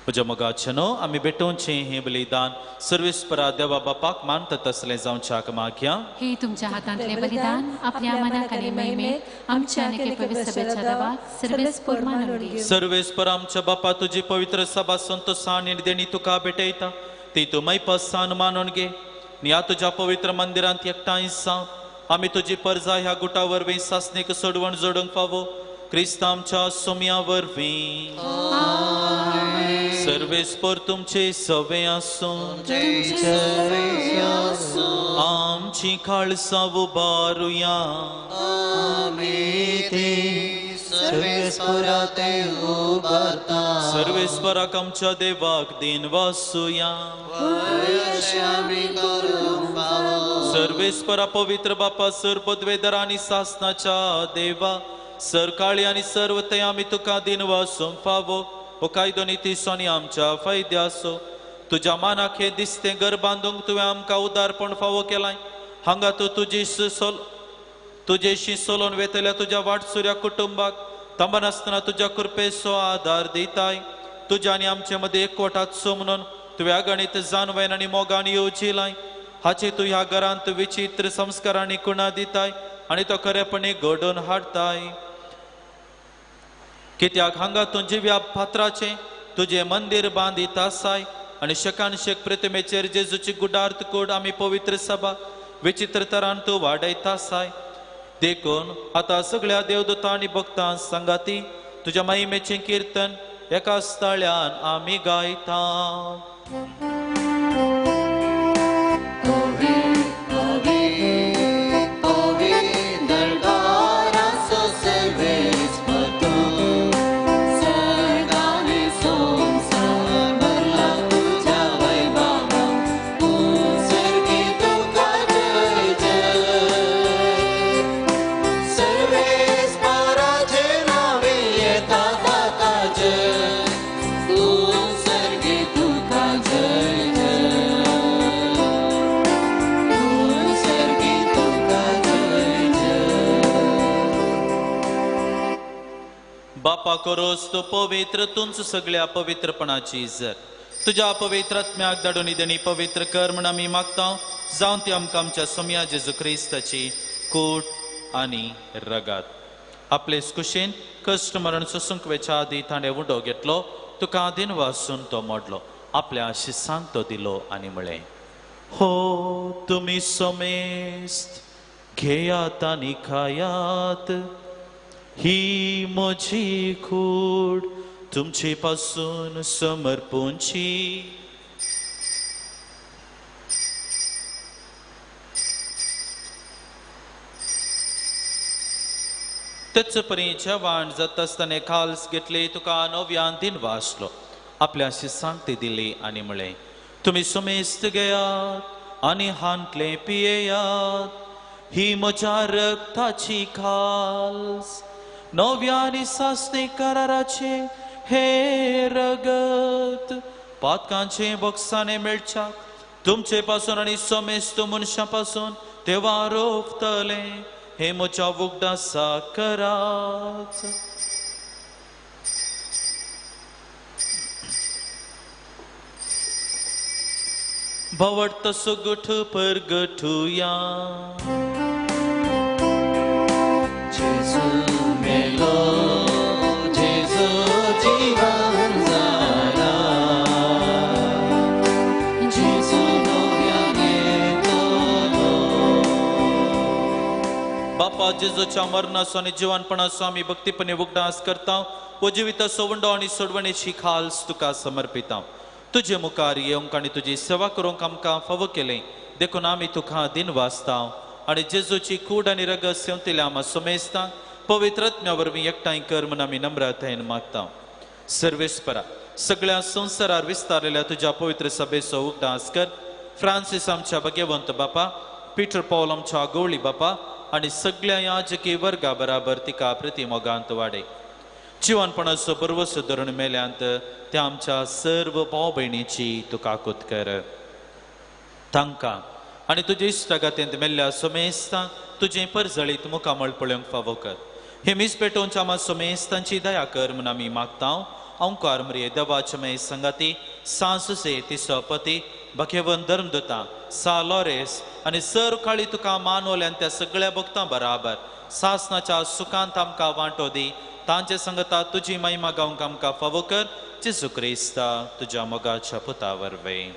Speaker 2: म्हज्या मोगाचेनो आमी भेटोवचें हें बलिदान सर्वेस्परा देवा बापाक मानता तसलें जावच्याक मागया.
Speaker 3: हे तुमच्या हातांतलें बलिदान आपल्या मनाक आनी महिमेक आमच्या आनी पवित्र सभेच्या देवाक सर्वेस्पर मानून दी.
Speaker 2: सर्वेस्पर आमच्या बापा तुजी पवित्र सभा संतोषान आनी देणी तुका भेटयता ती तूं मैपसान मानून घे आनी ह्या तुज्या पवित्र मंदिरांत एकठांय जावन आमी तुजी परजा ह्या गुटा वरवीं सासणीक सोडवण जोडूंक फावो क्रिस्त आमच्या सोम्या वरवीं. सर्वेस्पर तुमचे सवे आसूं, आमची काळसां उबारुया. सर्वेस्पराक आमच्या देवाक दिन वासुया. सर्वेस्परा पवित्र बापा सर पदवेदर आनी सासनाच्या देवा सरकाळी आनी सर्व ते आमी तुका दिन वासूंक फावो. हो कायदो निती सोनी आमच्या फायद्याचो. तुज्या मानाक हें दिसतें घर बांदूंक तुवें आमकां उदारपण फावो केलाय. हांगा तूं तुजेशी सोलोन वेतल्या तुज्या वाटसुऱ्या कुटुंबाक थांबनासतना तुज्या कृपेचो आदार दिताय. तुज्या आनी आमचे मदें एकवटाचो म्हणून तुवें अगणीत जानवेन आनी मोगान येवजिलाय. हाचे तूं ह्या घरांत विचित्र संस्कारांनी कुणा दिताय आनी तो खरेपणी घडोवन हाडताय. कित्याक हांगा तूं जिव्या फातराचें तुजें मंदीर बांदीत आसाय आनी शकान शेक प्रतिमेचेर जेजूची गुडार्थ कोड आमी पवित्र सभा विचित्र तरान तूं वाडयत आसाय. देखून आतां सगळ्या देवदूतां आनी भक्तां सांगाती तुज्या महिमेचें किर्तन एका स्थळ्यान आमी गायता. कोरोस तूं पवित्र तुमच सगळ्या पवित्रपणाची इज्जत तुज्या पवित्र आत्म्याक धाडून देणी पवित्र कर म्हण आमी मागता जावन ती आमकां आमच्या सोम्या जेजू क्रिस्ताची कूट आनी रगात. आपले कुशीन कश्ट मरण सोसूंक वेच्या आदी ताणें उंडो घेतलो, तुका आदीन वासून तो मोडलो, आपल्या शिसांक तो दिलो आनी म्हळें, हो तुमी समेस्त घेयात आनी खायात, ही म्हजी कूड तुमचे पासून समर्पूंची. तेच परी जेवण जाता आसतना खाल्स घेतली, तुका नव्यान दिन वाचलो, आपल्या शिसांक ती दिली आनी म्हळें, तुमी समेस्त घेयात आनी हांतले पियेयात, ही म्हज्या रक्ताची खाल्स नव्या आनी सासणे कराराचे हे रगत पातकांचे बक्षाने मेळच्याक तुमचे पासून आनी समेस्त मनशां पासून तेवा रोवतले, हे म्हज्या उगडासा करात. भवट सुगठ परगठुया.
Speaker 1: जेजू मेलो, जेजू जीवन जाला, जेजू नव्यान येतलो.
Speaker 2: बापा जेजूच्या मरणाचो आनी जिवनपणाचो आमी भक्तीपणे उगडास करता व जिविताचो उंडो आनी सोडवणेची खाल्स तुका समर्पिता. तुजे मुखार येवंक आनी तुजी सेवा करूंक आमकां फावो केलें देखून आमी तुका दिन वाचता आनी जेजूची कूड आनी रगत सेवतल्या आमा समेस्ता पवित्र आत्म्या वरवीं एकठांय कर म्हूण आमी नम्रतायेन मागता. सर्वेस्परा सगळ्या संवसारार विस्तारलेल्या तुज्या पवित्र सभेचो उगडास कर. फ्रांसीस आमच्या भाग्यवंत बापा, पीटर पॉल आमच्या गवळी बापा आनी सगळ्या याजकी वर्गा बराबर तिका प्रतिमोगांत वाडे. जिवनपणाचो बरवसो धरून मेल्यांत त्या आमच्या सर्व भाव भयणीची तुका काकूत कर. तांकां आनी तुजे इश्टागातेंत मेल्ल्या समेस्तांक तुजें परजळीत मुखामळ पळोवंक फावो कर. हे मीस पेटोवच्या आमा समेस्तांची दया कर म्हूण आमी मागता. अंकार मरिये देवाचे मे संगाती सांसुसे तिसपती भखेवन धर्मदुता सा लॉरेस आनी सर काळी तुका मानवल्यान त्या सगळ्या भक्तां बराबर सासनाच्या सुखांत आमकां वांटो दी. तांचे संगता तुजी महिमा गावंक आमकां फावो कर. जेजू क्रिस्ता तुज्या मोगाच्या पुता वरवीं.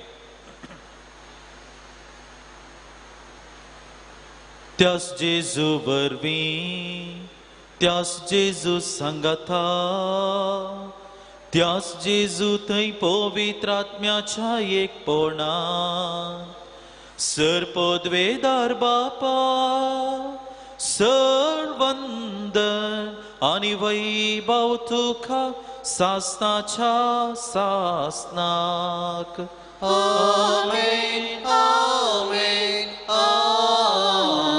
Speaker 2: त्यास जेजू वरवीं, त्यास जेजू संगता, त्यास जेजू थंय पवित्र आत्म्याच्या एकपणा सर पदवेदार बापा सर वंदन आनी वैभव तुका सासनाच्या सासनाक.
Speaker 1: आमेन, आमेन, आमेन.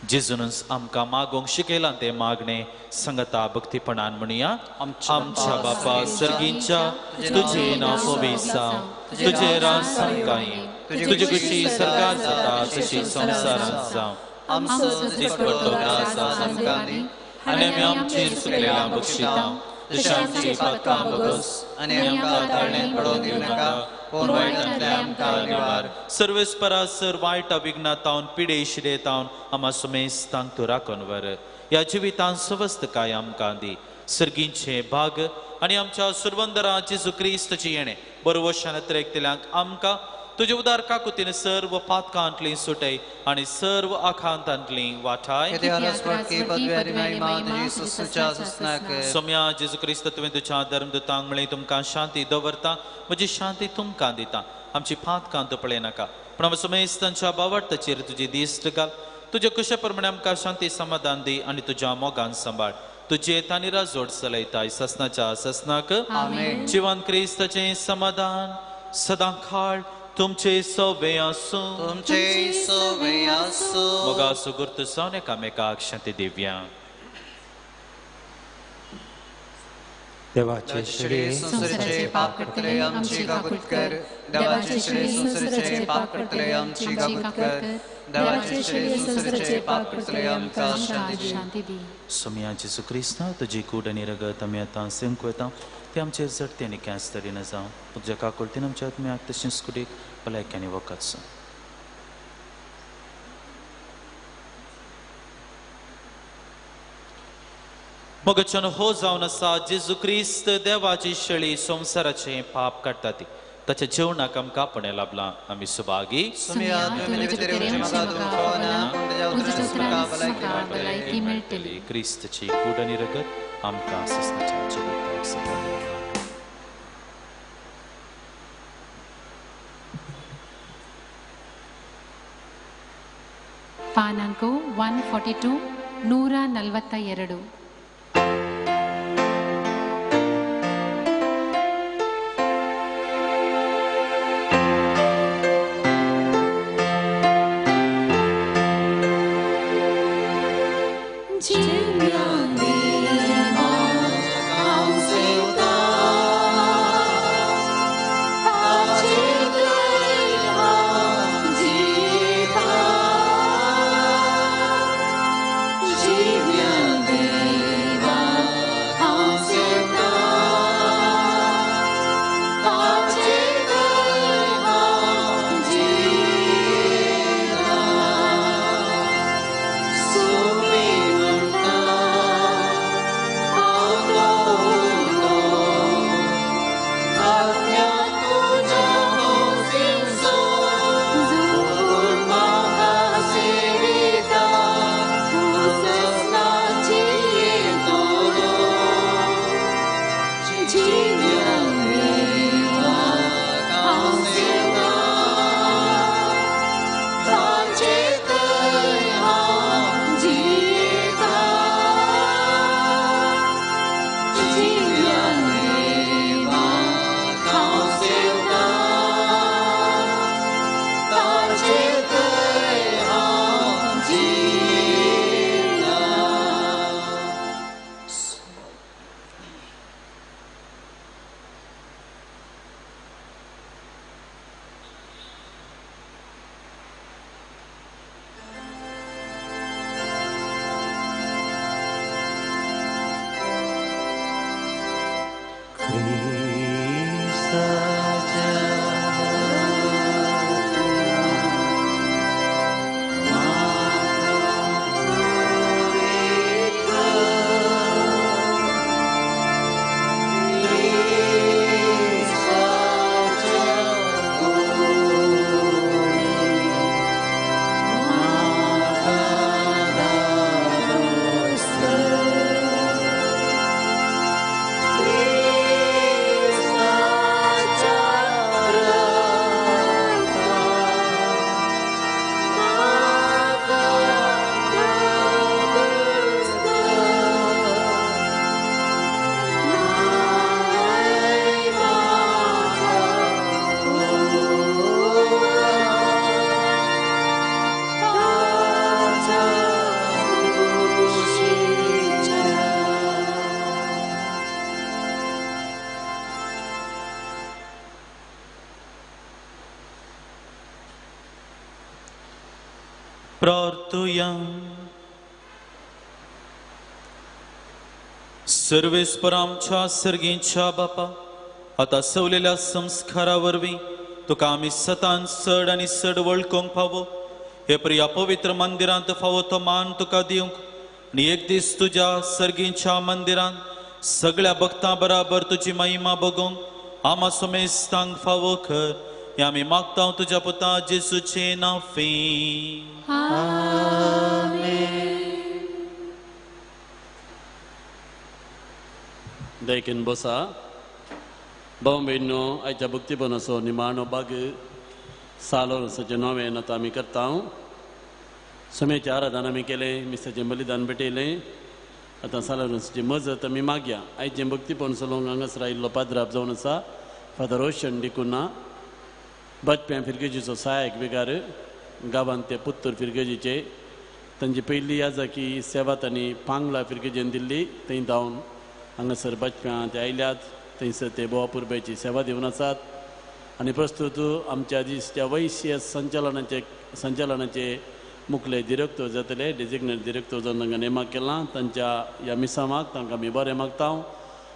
Speaker 2: जेजूनच आमकां मागोवंक शिकयलां तें मागणें संगता भक्तीपणान म्हणया. आमच्या बापा सर्गींच्या, तुजें नांव पवित्र जावं, तुजें राज सामकां येवं, तुजी खुशी सर्गांत जाता तशी संवसारांत जावं.
Speaker 1: आमचो दिसपट्टो ग्रास आज आमकां दी
Speaker 2: आनी आमी आमचेर चुकलेल्या बक्षिता तशें आमची पातकां बगस
Speaker 1: आनी आमकां ताळणेंत पडोवन दिवं नाका, पूण वायटांतल्यान आमकां निवार.
Speaker 2: सर्वेस्परा सर वायट अविघ्नातावन पिडे शिरेतावन आमा सुमेस्तांक तूं राखून व्हर. ह्या जिवितान सवस्तकाय आमकां दी. सर्गींचे भाग आनी आमच्या सुरवंदरा जेजू क्रिस्ताची येणें बरवशान त्रेकतल्यांक आमकां तुजे उदार काकुतीन सर्व पातकांतली सुटय आनी सर्व आखांतांतली वाठाय. सोम्या जेजू क्रिस्त तुवें तुज्या धर्मदुतांक म्हळें तुमकां शांती दवरता, म्हजी शांती तुमकां दिता, आमची पातकां तूं पळयनाका पूण आमच्या समेस्तांच्या बावडताचेर तुजी दिश्ट घाल. तुज्या कुशा प्रमाणे आमकां शांती समाधान दी आनी तुज्या मोगान सांबाळ. तुजे तानी राजवट चलयताय ससनाच्या ससनाक. जिवन क्रिस्ताचें समाधान सदां काळ तुमचे सवे आसूं,
Speaker 1: तुमचे सवे आसूं.
Speaker 2: मोगा सुगुर्त जावन एकामेकाक शांती दिव्या.
Speaker 5: देवाचे श्री
Speaker 1: संसाराचे पाप करतले आमची काकूत कर. देवाचे श्री संसाराचे पाप करतले आमची काकूत कर. देवाचे श्री संसाराचे पाप करतले आमकां शांती दी.
Speaker 2: सोमया जेजू क्रिस्ता, तुजी कूड आनी रगत आमी आतां सेवंक वता ते आमचेर जडते आनी कांयच तरेन जावं. तुज्या काकुळतीन आमच्या आत्म्याक तशेंच कुडीक भलायकी आनी वखद जावं. मगच्यान हो जावन आसा जेजू क्रिस्त देवाची शेळी संवसाराचें पाप काडटा ती ताच्या जेवणाक आमकां आपणें लाभलां. आमी सुभागी. क्रिस्तची कूड आनी रगत आमकां सस्नाच्या जिविताक सदां.
Speaker 3: ಪಾನಾಂಕು 142 142.
Speaker 2: प्रार्थुया. सर्वेस्पर आमच्या सर्गींच्या बापा, आतां सवलेल्या संस्कारा वरवीं तुका आमी सतान चड आनी चड वळखूंक फावो हे प्रिया पवित्र मंदिरांत फावो तो मान तुका दिवंक आनी एक दीस तुज्या सर्गींच्या मंदिरांत सगळ्या भक्तां बराबर तुजी महिमा बगोवंक आमा समेस्तांक फावो कर हे आमी मागता तुज्या पुता जेजूचे नांवान.
Speaker 6: देखीन बसा. भाव भयणींनो, आयच्या भक्तीपणाचो निमाणो भाग सालोरसाचें नवें आतां आमी करता. समेचें आराधन आमी केलें, मिसाचें बलिदान भेटयलें. आतां सालोरसाची मजत आमी मागया. आयचें भक्तीपण चलोवंक हांगासर आयिल्लो पाद्राप जावन आसा फादर रोशन डिकुना, बाजप्यां फिरगेजीचो सहायक विगार, गांवांत ते पुत्तूर फिरगेजीचे. तांची पयली याजाकी सेवा तांणी पांगला फिरगेजीन दिल्ली. थंय धांवन हांगासर बाचप्यां ते आयल्यात थंयसर ते बोवा पुरबेची सेवा दिवन आसात आनी प्रस्तूत आमच्या दिसच्या वैश्य संचालनाचे मुखले दिरेक्तोर जातले डेजिग्नेट दिरेक्तोर जावन तांकां नेमक केलां तांच्या ह्या मिसामाक तांकां आमी बरें मागता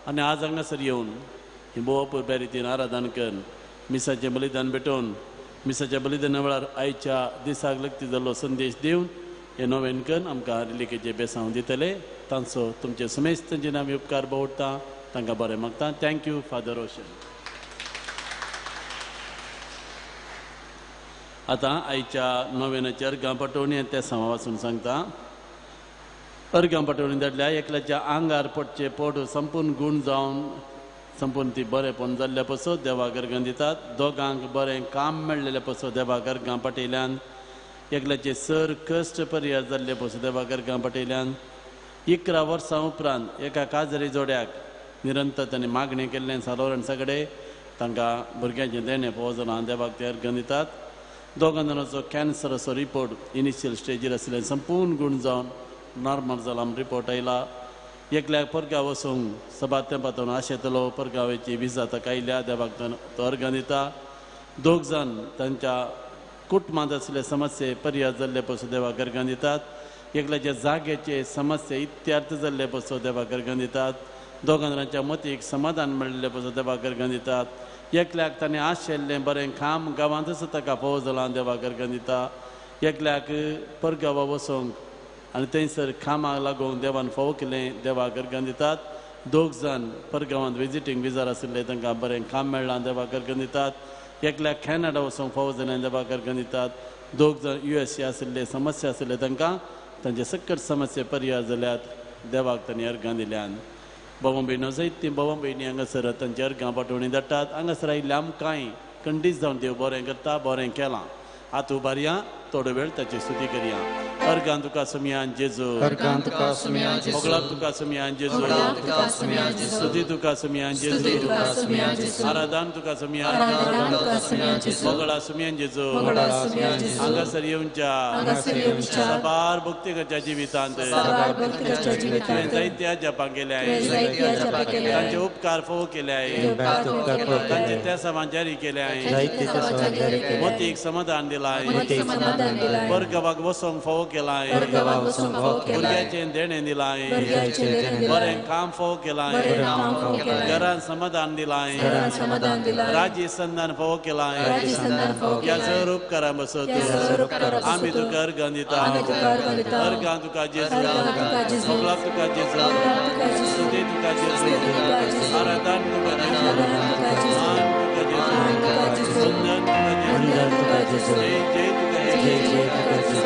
Speaker 6: आनी आज हांगासर येवन ही बोवा पुरब्या रितीन आराधन करून मिसाचें बलिदान भेटोवन मिसाच्या बलिदाना वेळार आयच्या दिसाक लग्ती जाल्लो संदेश दिवन हे नोवेन करून आमकां रिलिकेचे बेसांव दितले तांचो तुमचे समेस्त तांचे आमी उपकार बोवडटा तांकां बरें मागता. Thank you father Roshan. आतां आयच्या नोवेनाची अर्गां पाटोवणी आनी त्या समा वाचून सांगता. अर्गां पाटोवणी धाडल्या एकल्याच्या आंगार पडचे पोट संपूर्ण गूण जावन संपूर्ण ती बरेंपण जाल्ल्या पसो देवाक अर्गां दितात. दोगांक बरें काम मेळ्ळेलें पसो देवाक अर्गां पाटयल्यान एकल्याचे सर कश्ट पर्याय जाल्ले पसो देवाक अर्गां पाटयल्यान 11 वर्सां उपरांत एका काजरी जोड्याक निरंतर तांणी मागणें केल्लें सालोरण सगळे तांकां भुरग्यांचें देणें फावो जालां देवाक ते अर्गां दितात. दोगां जाणांचो कॅन्सराचो रिपोर्ट इनिशियल स्टेजीर आशिल्ले संपूर्ण गूण जावन नॉर्मल जाला रिपोर्ट आयला. एकल्याक परगांव वचूंक सभा तेंपातून आशेतलो परगांवाची विजा ताका आयल्या देवाक तो अर्गां दिता. दोग जाण तांच्या कुटुंबांत आशिल्ले समस्ये पर्याय जाल्ले पसो देवाक अर्गां दितात. एकल्याच्या जाग्याचे समस्ये इत्यार्थ जाल्ले पसो देवाक अर्गां दितात. दोगां जाणांच्या मतीक समाधान मेळिल्ले पसो देवाक अर्गां दितात. एकल्याक ताणें आशिल्लें बरें काम गांवांतच ताका फावो जालां देवाक अर्गां दिता. एकल्याक परगांवा वचूंक आनी थंयसर कामाक लागून देवान फावो केलें देवाक अर्गां दितात. दोग जाण परगांवांत विजिटींग विजार आशिल्ले तांकां बरें काम मेळ्ळां देवाक अर्गां दितात. एकल्याक कॅनडा वचूंक फावो जालें देवाक अर्गां दितात. दोग जाण USA आशिल्ले समस्या आशिल्ले तांकां तांचे सकट समस्या पर्याय जाल्यात देवाक तांणी अर्गां दिल्यान. बाबा भयणो जायतीं बाबा भयणी हांगासर तांची अर्गां पाटोवणी धाडटात. हांगासर आयिल्ले आमकांय खंडीत जावन देव बरें करता बरें केलां. आतां उबारया थोडो वेळ ताची स्तुती करया. अर्गां तुका सुमयान जेजू,
Speaker 1: अर्गां तुका सुमयान जेजू,
Speaker 6: मोगलाक तुका सुमयान जेजू, स्तुती तुका सुमयान जेजू, आराधन तुका सुमयान, मोगळा सुमयान जेजू, हांगासर येवच्या साबार भक्ती करच्या जिवितांत तुवें जायत्या जपां केल्या तांचे उपकार फोव केले तांचे त्या समान जारी केले मतीक समाधान दिलां परगावाक वचूंक फावो केलां भुरग्याचें देणें दिलां बरें काम फावो केलां घरान समाधान दिलां राजी संदान फावो केलां ह्या सर उपकारां बसत आमी तुका अर्गां दिता. अर्गां तुका जेजू, मोगलाक तुका जेजू, स्तुती तुका जेजू, आराधन तुका जेजू, मान तुका जेजू, वंदन तुका जेजू, जय जय तुका जेजू.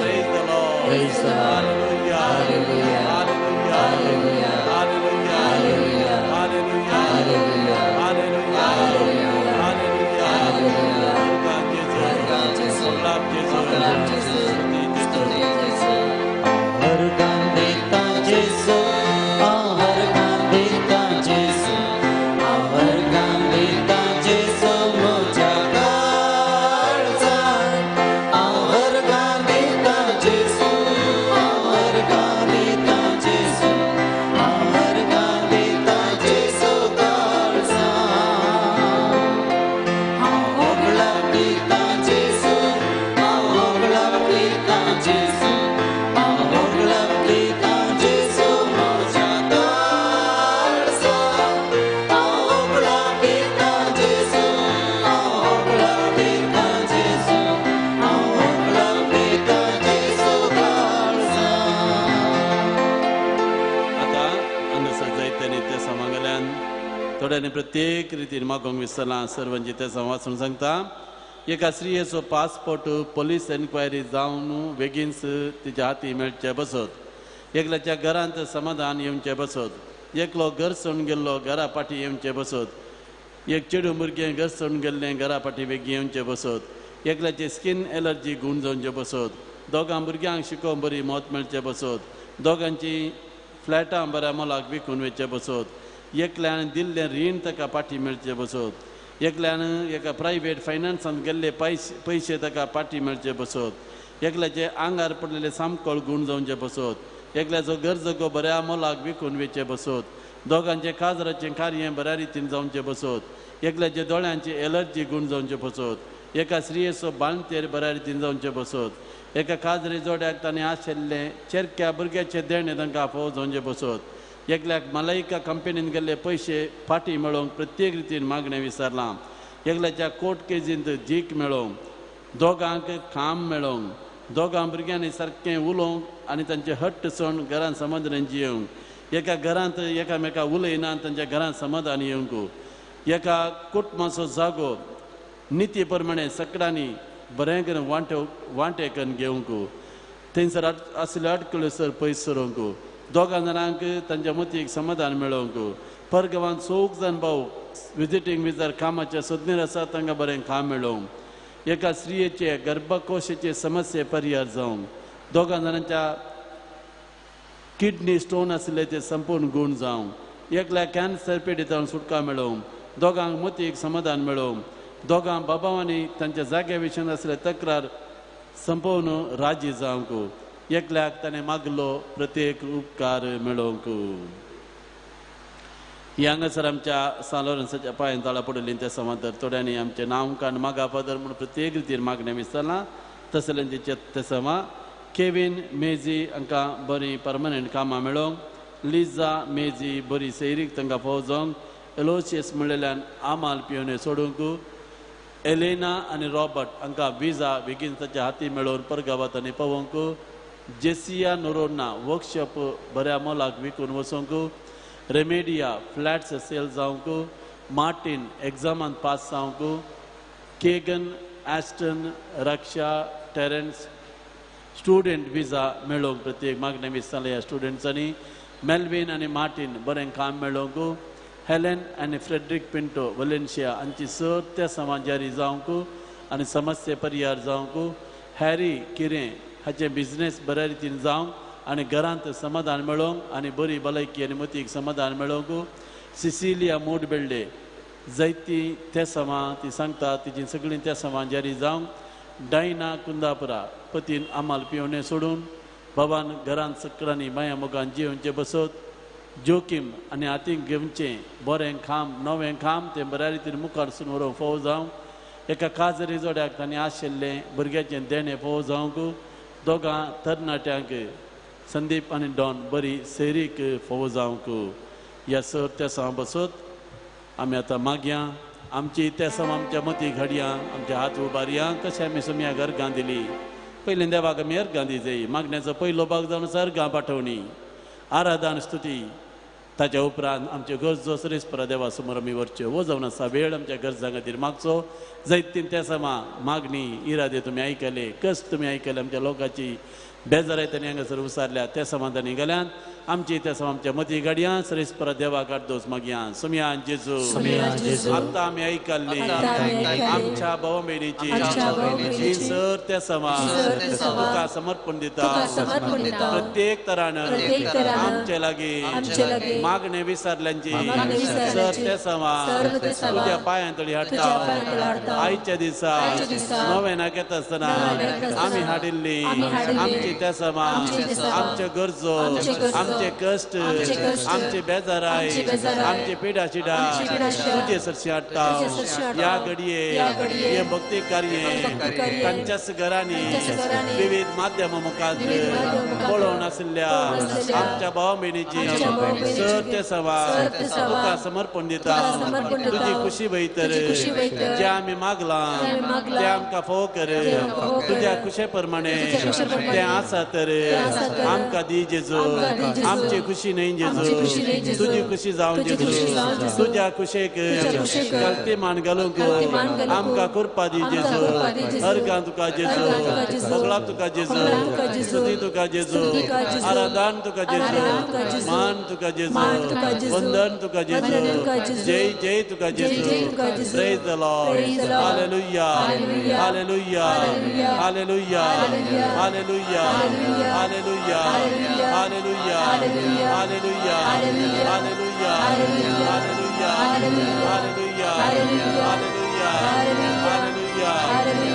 Speaker 6: Praise the Lord.
Speaker 1: Praise the Lord.
Speaker 6: Hallelujah.
Speaker 1: Hallelujah.
Speaker 6: Hallelujah.
Speaker 1: Hallelujah.
Speaker 6: Hallelujah.
Speaker 1: Hallelujah.
Speaker 6: Hallelujah.
Speaker 1: Hallelujah.
Speaker 6: Hallelujah.
Speaker 1: Hallelujah.
Speaker 6: Hallelujah.
Speaker 1: Hallelujah.
Speaker 6: अर्गां जेजू, मोगलाक जेजू, स्तुती जेजू.
Speaker 1: अर्गां दिता जेजू, अर्गां दिता जेजू, अर्गां दिता जेजू म्हज्या काळजान. अर्गां दिता जेजू, अर्गां दिता जेजू, अर्गां दिता जेजू काळजान. होगळाक दिता जेजू, होगळाक दिता जेजू, होगळाक दिता जेजू म्हज्या काळजान. होगळाक दिता जेजू, होगळाक दिता जेजू, होगळाक दिता जेजू काळजान.
Speaker 6: आतां हांगासर जायत्यांनी त्या समांगल्यान थोड्यांनी प्रत्येक रितीन मागोंक विसरलां सर्वांची ते वाचून सांगता. एका स्त्रियेचो पासपोर्ट पोलीस एन्क्वायरी जावन बेगीनच तिच्या हाती मेळचे बसत. एकल्याच्या घरांत समाधान येवचें बसत. एकलो घर सोडून गेल्लो घरा फाटी येवचें बसत. एक चेडूं भुरगें घर सोडून गेल्लें घरा फाटी बेगीन येवचें बसत. एकल्याची स्कीन एलर्जी गूण जावचें बसत. दोगां भुरग्यांक शिकोवंक बरी मत मेळचें बसत. दोगांची फ्लॅटां बऱ्या मोलाक विकून वचचें बसत. एकल्यान दिल्लें रीण ताका फाटी मेळचें बसत. एकल्यान एका प्रायवेट फायनान्सान गेल्ले पयशे ताका फाटी मेळचे बसत. एकल्याचे आंगार पडलेले सामकोळ गूण जावचे बसत. एकल्याचो घर जगो बऱ्या मोलाक विकून वचचें बसत. दोगांचे काजराचें कार्य बऱ्या रितीन जावचें बसत, एकल्याच्या दोळ्यांची एलर्जी गूण जावचें बसत, एका स्त्रियेचो बाळंतेर बऱ्या रितीन जावचें बसत, एका काजरी जोड्याक ताणें आशिल्लें चेरक्या भुरग्याचें देणें तांकां फोव जावचें बसत, एकल्याक मलायका कंपनीन गेल्ले पयशे फाटीं मेळोवंक प्रत्येक रितीन मागणें विसरलां, एकल्याच्या कोर्ट केजींत जीक मेळोवंक, दोगांक काम मेळोवंक, दोगां भुरग्यांनी सारकें उलोवंक आनी तांचे हट्ट सण घरांत समाधान जियेवंक, एका घरांत एकामेका उलयना तांच्या घरांत समाधान येवंक, एका कुटुंबाचो जागो निती प्रमाणे सगळ्यांनी बरें करून वांटे करून घेवंक, थंयसर आशिल्ल्यो अडकल्यो सर पयस सरोवंक, दोगां जाणांक तांच्या मतीक समाधान मेळोवंक, परगांवांत चौग जाण भाव विजिटींग विजार कामाचे सोदनेर आसा तांकां बरें काम मेळोवंक, एका स्त्रियेचे गर्भकोशाचे समस्ये परिहार जावंक, दोगां जाणांच्या किडनी स्टोन आशिल्ले ते संपूर्ण गूण जावंक, एकल्या कॅन्सर पिडितांक सुटका मेळोवंक, दोगांक मतीक समाधान मेळोवंक, दोगां बाबांनी तांच्या जाग्या विशयान आशिल्ले तक्रार संपोवन राजी जावंक, एकल्याक ताणें मागलो प्रत्येक उपकार मेळोवंक. ही हांगासर आमच्या सान लोरेन्साच्या पांयान ताळा पडिल्ली त्या समांतर थोड्यांनी आमचें नांव काण मागा फादर म्हूण प्रत्येक रितीन मागणें विसरलां. तसलें ते समा केवीन मेजी हांकां बरीं परमनंट कामां मेळोवंक, लिजा मेजी बरी सैरीक तांकां फोव जावंक, एलोसियस म्हणलेल्यान आमाल पिवणे सोडूंक, एलेना आनी रॉबर्ट हांकां विजा बेगीन ताच्या हाती मेळोवन परगावात आनी पावोवंक, जेसिया नोरोना वर्कशॉप बऱ्या मोलाक विकून वचोंक, रेमेडिया फ्लॅट्स सेल जावंक, मार्टीन एग्जामान पास जावंक, Keegan Aston Raksha Terence student visa मेळोवंक प्रत्येक मागणें विसरलें ह्या स्टुडंट्सांनी, मेल्वीन आनी मार्टीन बरें काम मेळोवंक, हेलेन आनी फ्रेडरीक पिंटो वलेन्शिया हांची सर त्या समाज जारी जावंक आनी समस्ये परिहार जावंक, हॅरी किरें हाचें बिजनेस बऱ्या रितीन जावंक आनी घरांत समाधान मेळोवंक आनी बरी भलायकी आनी मतीक समाधान मेळोवंक, सिसिलिया मोड बेल्डे जायती त्या समा ती सांगता तिची सगळीं त्या समा जारी जावंक, डायना कुंदापुरा पतीन आमाल पिवणें सोडून बाबान घरांत सगळ्यांनी माया मोगान जियोवचें बसत, जोखीम आनी हातीक घेवचें बरें काम नवें काम तें बऱ्या रितीन मुखार सून व्हरूंक फोव जावंक, एका काजरी जोड्याक तांणी आशिल्लें भुरग्याचें देणें फोव जावंक, दोगां तरणाट्यांक संदीप आनी डॉन बरी सैरीक फोव जावंक. ह्या सर त्या समा बसत आमी आतां मागया आमची त्या समा आमच्या मती घडया, आमच्या हात उबारया कशें आमी सोमया अर्गां दिली. पयलीं देवाक आमी अर्गां दिजाय. मागण्याचो पयलो भाग जावन आसा अर्गां पाठोवणी, आराधन स्तुती, ताच्या उपरांत आमच्यो गरजो सरेस्परा देवा समोर आमी व्हरच्यो. हो जावन आसा वेळ आमच्या गरजां खातीर मागचो. जैतीन त्या समा मागणी इरादे तुमी आयकले, कश्ट तुमी आयकले, आमच्या लोकांची बेजाराय तांणी हांगासर उसारल्या त्या समाधानी गेल्यान आमची त्या समा आमच्या मती गाडयां सरेस्परा देवाक आडदोस मागया. सोमयान जेजू आतां आमी आयकल्ली आमच्या भाव भयणीची ही सर त्या समा तुका समर्पण दिता. प्रत्येक तरान आमचे लागीं मागणे विसरल्यांची सर त्या समा तुज्या पांयां तळी हाडटा. आयच्या दिसा नव्यान घेता आसतना आमी हाडिल्ली आमची त्या समा आमच्यो गरजो, आमचे कश्ट, आमचे बेजाराय, आमचे पिडा शिडा तुजे सरशी हाडटा. ह्या घडये हे भक्ती कार्य तांच्याच घरांनी विविध माध्यमां मुखार पळोवन आशिल्ल्या आमच्या भाव भयणीची सर ते सवा तुका समर्पण दिता. तुजी खुशी वयतर जे आमी मागलां तें आमकां फोव कर. तुज्या खुशे प्रमाणे तें आसा तर आमकां दी जेजू. आमची खुशी न्हय जेजू, तुजी खुशी जावं जेजू. तुज्या खुशेक गलती मान घालूंक आमकां कृपा दी जेजू. अर्गां तुका जेजू, भोगलाप तुका जेजू, स्तुती तुका जेजू, आराधन तुका जेजू, मान तुका जेजू, वंदन तुका जेजू, जय जय तुका जेजू. Praise the Lord. Hallelujah, hallelujah, hallelujah, hallelujah, hallelujah, hallelujah, hallelujah, hallelujah, hallelujah, hallelujah, hallelujah, hallelujah.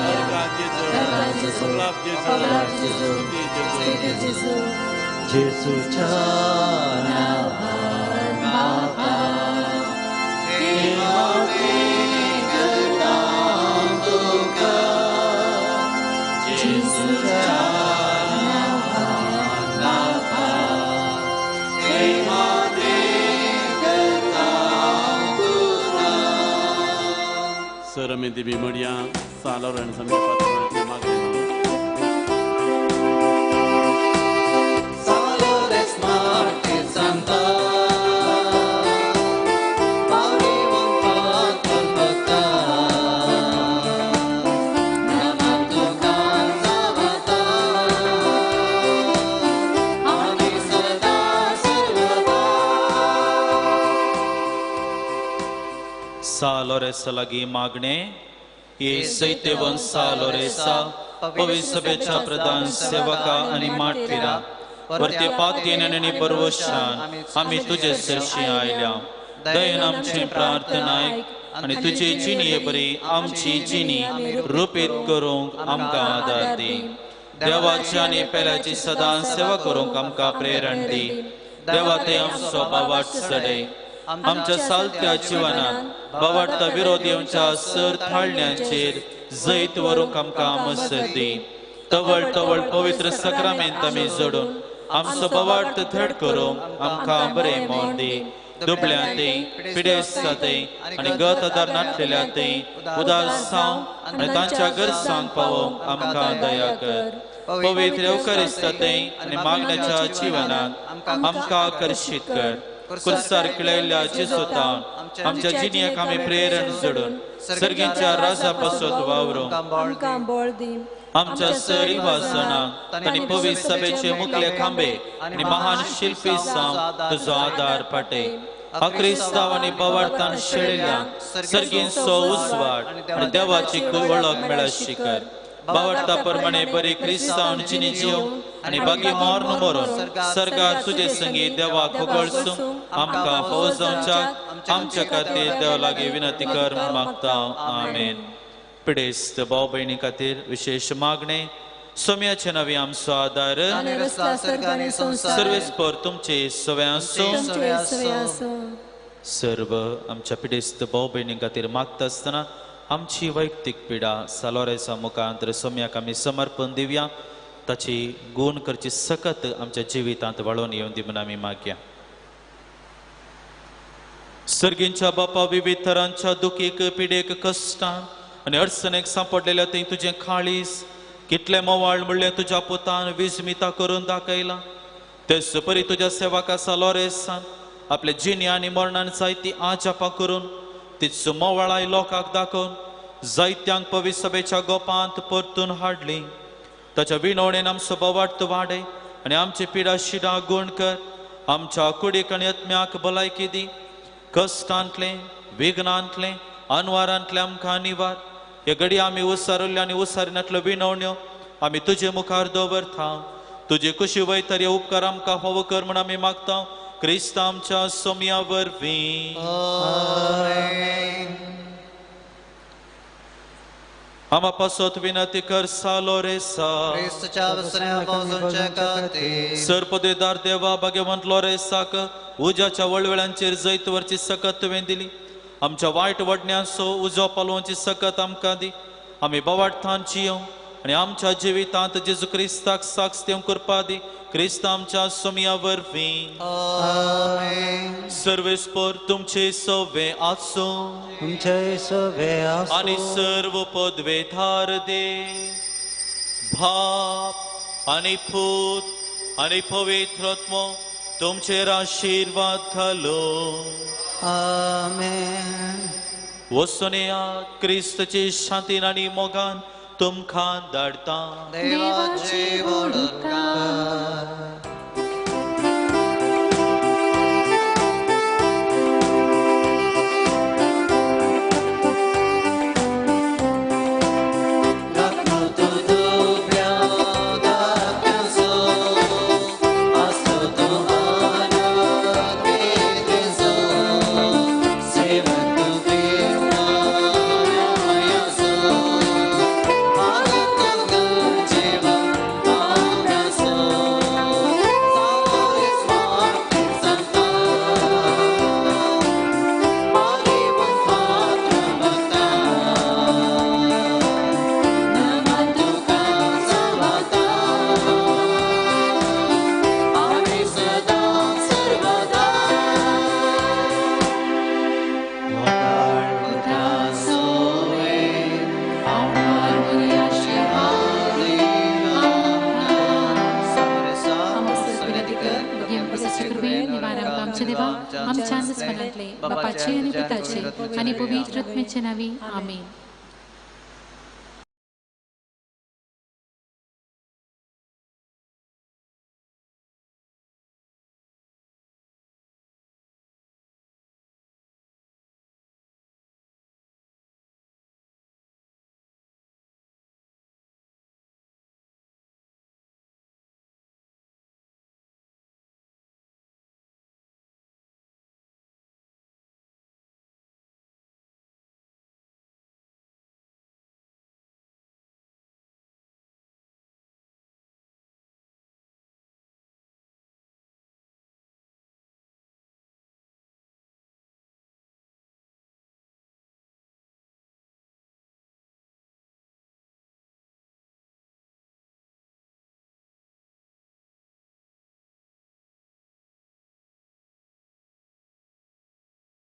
Speaker 6: अर्गां जेजू, भोगलाप जेजू, स्तुती जेजू.
Speaker 2: जेजूच्या नांवान
Speaker 1: बापा जेजूच्या नांवान बापा
Speaker 6: सर आमी दिमी म्हणया सालोरेंस आमच्या पात्राचे मागणें.
Speaker 2: सालोरेसा लागीं मागणें हे सैतेवन सालोरेसा पवित्र सभेच्या प्रधान सेवका आनी माटपिरा वरते पातयेन आनी परवशान आमी तुजे सरशी आयल्या. दयेन आमची प्रार्थना आनी तुजी जिणये बरी आमची जिणी रुपीत करूंक आमकां आदार दी. देवाची आनी पेल्याची सदां सेवा करूंक आमकां प्रेरण दी. देवा ते आमचो बावाट चडय आमच्या सालत्या जिवनात बावाटता विरोध येवच्या सर थाळण्यांचेर जैत व्हरूंक आमकां मसत दी. तवळ तवळ पवित्र सक्रामेंत आमी जोडून आमचो बावाट धड करूंक आमकां बरें मोन दी. दुबळ्यांतय पिडेस्तांतय आनी गत आदार नासलेल्यांतय उदास जावं आनी तांच्या गरजांक पावोवंक आमकां दया कर. पवित्र येवकारिस्तांतय आनी मागण्याच्या जिवनात आमकां आकर्शीत कर. कुर्सार किळयल्ल्या जेजूतान आमच्या जिणयेक आमी प्रेरण जोडून सर्गींच्या राजा पासत वावरूंक आमच्या सरी वासनाक आनी पवित्र सभेचे मुखले खांबे आनी महान शिल्पी जावं तुजो आदार पाटे. अक्रिस्तांव आनी बवार्तान शेळिल्ल्या सर्गींचो उजवाड आनी देवाची वळख मेळशी कर. बावडता प्रमाणे बरी क्रिस्तांव जिणी जिवंक आनी बागी मर्ण मरून सर्गात तुजे संगी देवाक होगळसूंक आमकां फावो जावच्याक आमच्या खातीर देवा लागीं विनंती कर म्हूण मागता. आमेन. पिडेस्त भाव भयणी खातीर विशेश मागणें. सोम्याचे नवी आमचो आदार सर्वेस्पर तुमचे सवे आसूं. सर्व आमच्या पिडेस्त भाव भयणी खातीर मागता आसतना आमची वैयक्तीक पिडा सालोरेसा मुखांतर सोम्याक आमी समर्पण दिवया. ताची गुण करची सकत आमच्या जिवितांत वाळोवन येवन दी म्हूण आमी मागया. सर्गींच्या बापा विविध तरांच्या दुखीक पिडेक कश्टांक आनी अडचणेक सांपडलेल्या थंय तुजें खाळीस कितलें मोवाळ म्हणलें तुज्या पुतान विस्मिता करून दाखयलां. तेच परी तुज्या सेवका सालोरेसान आपले जिणे आनी मरणान जायती आजापां करून तीच मोवाळाय लोकांक दाखोवन जायत्यांक पवित्र सभेच्या गोपांत परतून हाडली. ताच्या विनवणेन आमचो बवार्थ वाडय आनी आमची पिडा शिडां गुण कर. आमच्या कुडीक आनी आत्म्याक भलायकी दी. कश्टांतलें विघ्नांतलें अनवारांतलें आमकां निवार. हे घडी आमी उसारिल्ल्यो आनी उसारिनातल्यो विनवण्यो आमी तुजे मुखार दवरता. तुजे कुशी वयतर हे उपकार आमकां फावो कर म्हूण आमी मागता. क्रिस्त आमच्या सोम्या वरवीं. आमा पासत विनंती कर सालोरेसा. सरपदेदार देवा भाग्यवंत लोरेसाक उज्याच्या वळवळ्यांचेर जैत वरची सकत तुवें दिली. आमच्या वायट वडण्यांचो उजो पालोवची सकत आमकां दी. आमी बवार्थान जियों आनी आमच्या जिवितांत जेजू क्रिस्ताक साक्ष दिवंक कृपा दी. क्रिस्त आमच्या सोम्या वरवीं. सर्वेस्पर तुमचे सवे आसूं
Speaker 5: तुमचे सवे आसूं
Speaker 2: आनी सर्व पदवे थार दे. बाप आनी पूत आनी पवित्र आत्मो तुमचेर आशिर्वाद घालो.
Speaker 1: आमेन.
Speaker 2: वचून येयात क्रिस्तची शांतीन आनी मोगान तुमकां धाडटा.
Speaker 1: देवाची वळख.
Speaker 2: Oh.
Speaker 3: आमच्या दुस्मानांतले बापाचे आनी पुताचे आनी पवित्र आत्म्याचे नांवी आमेन.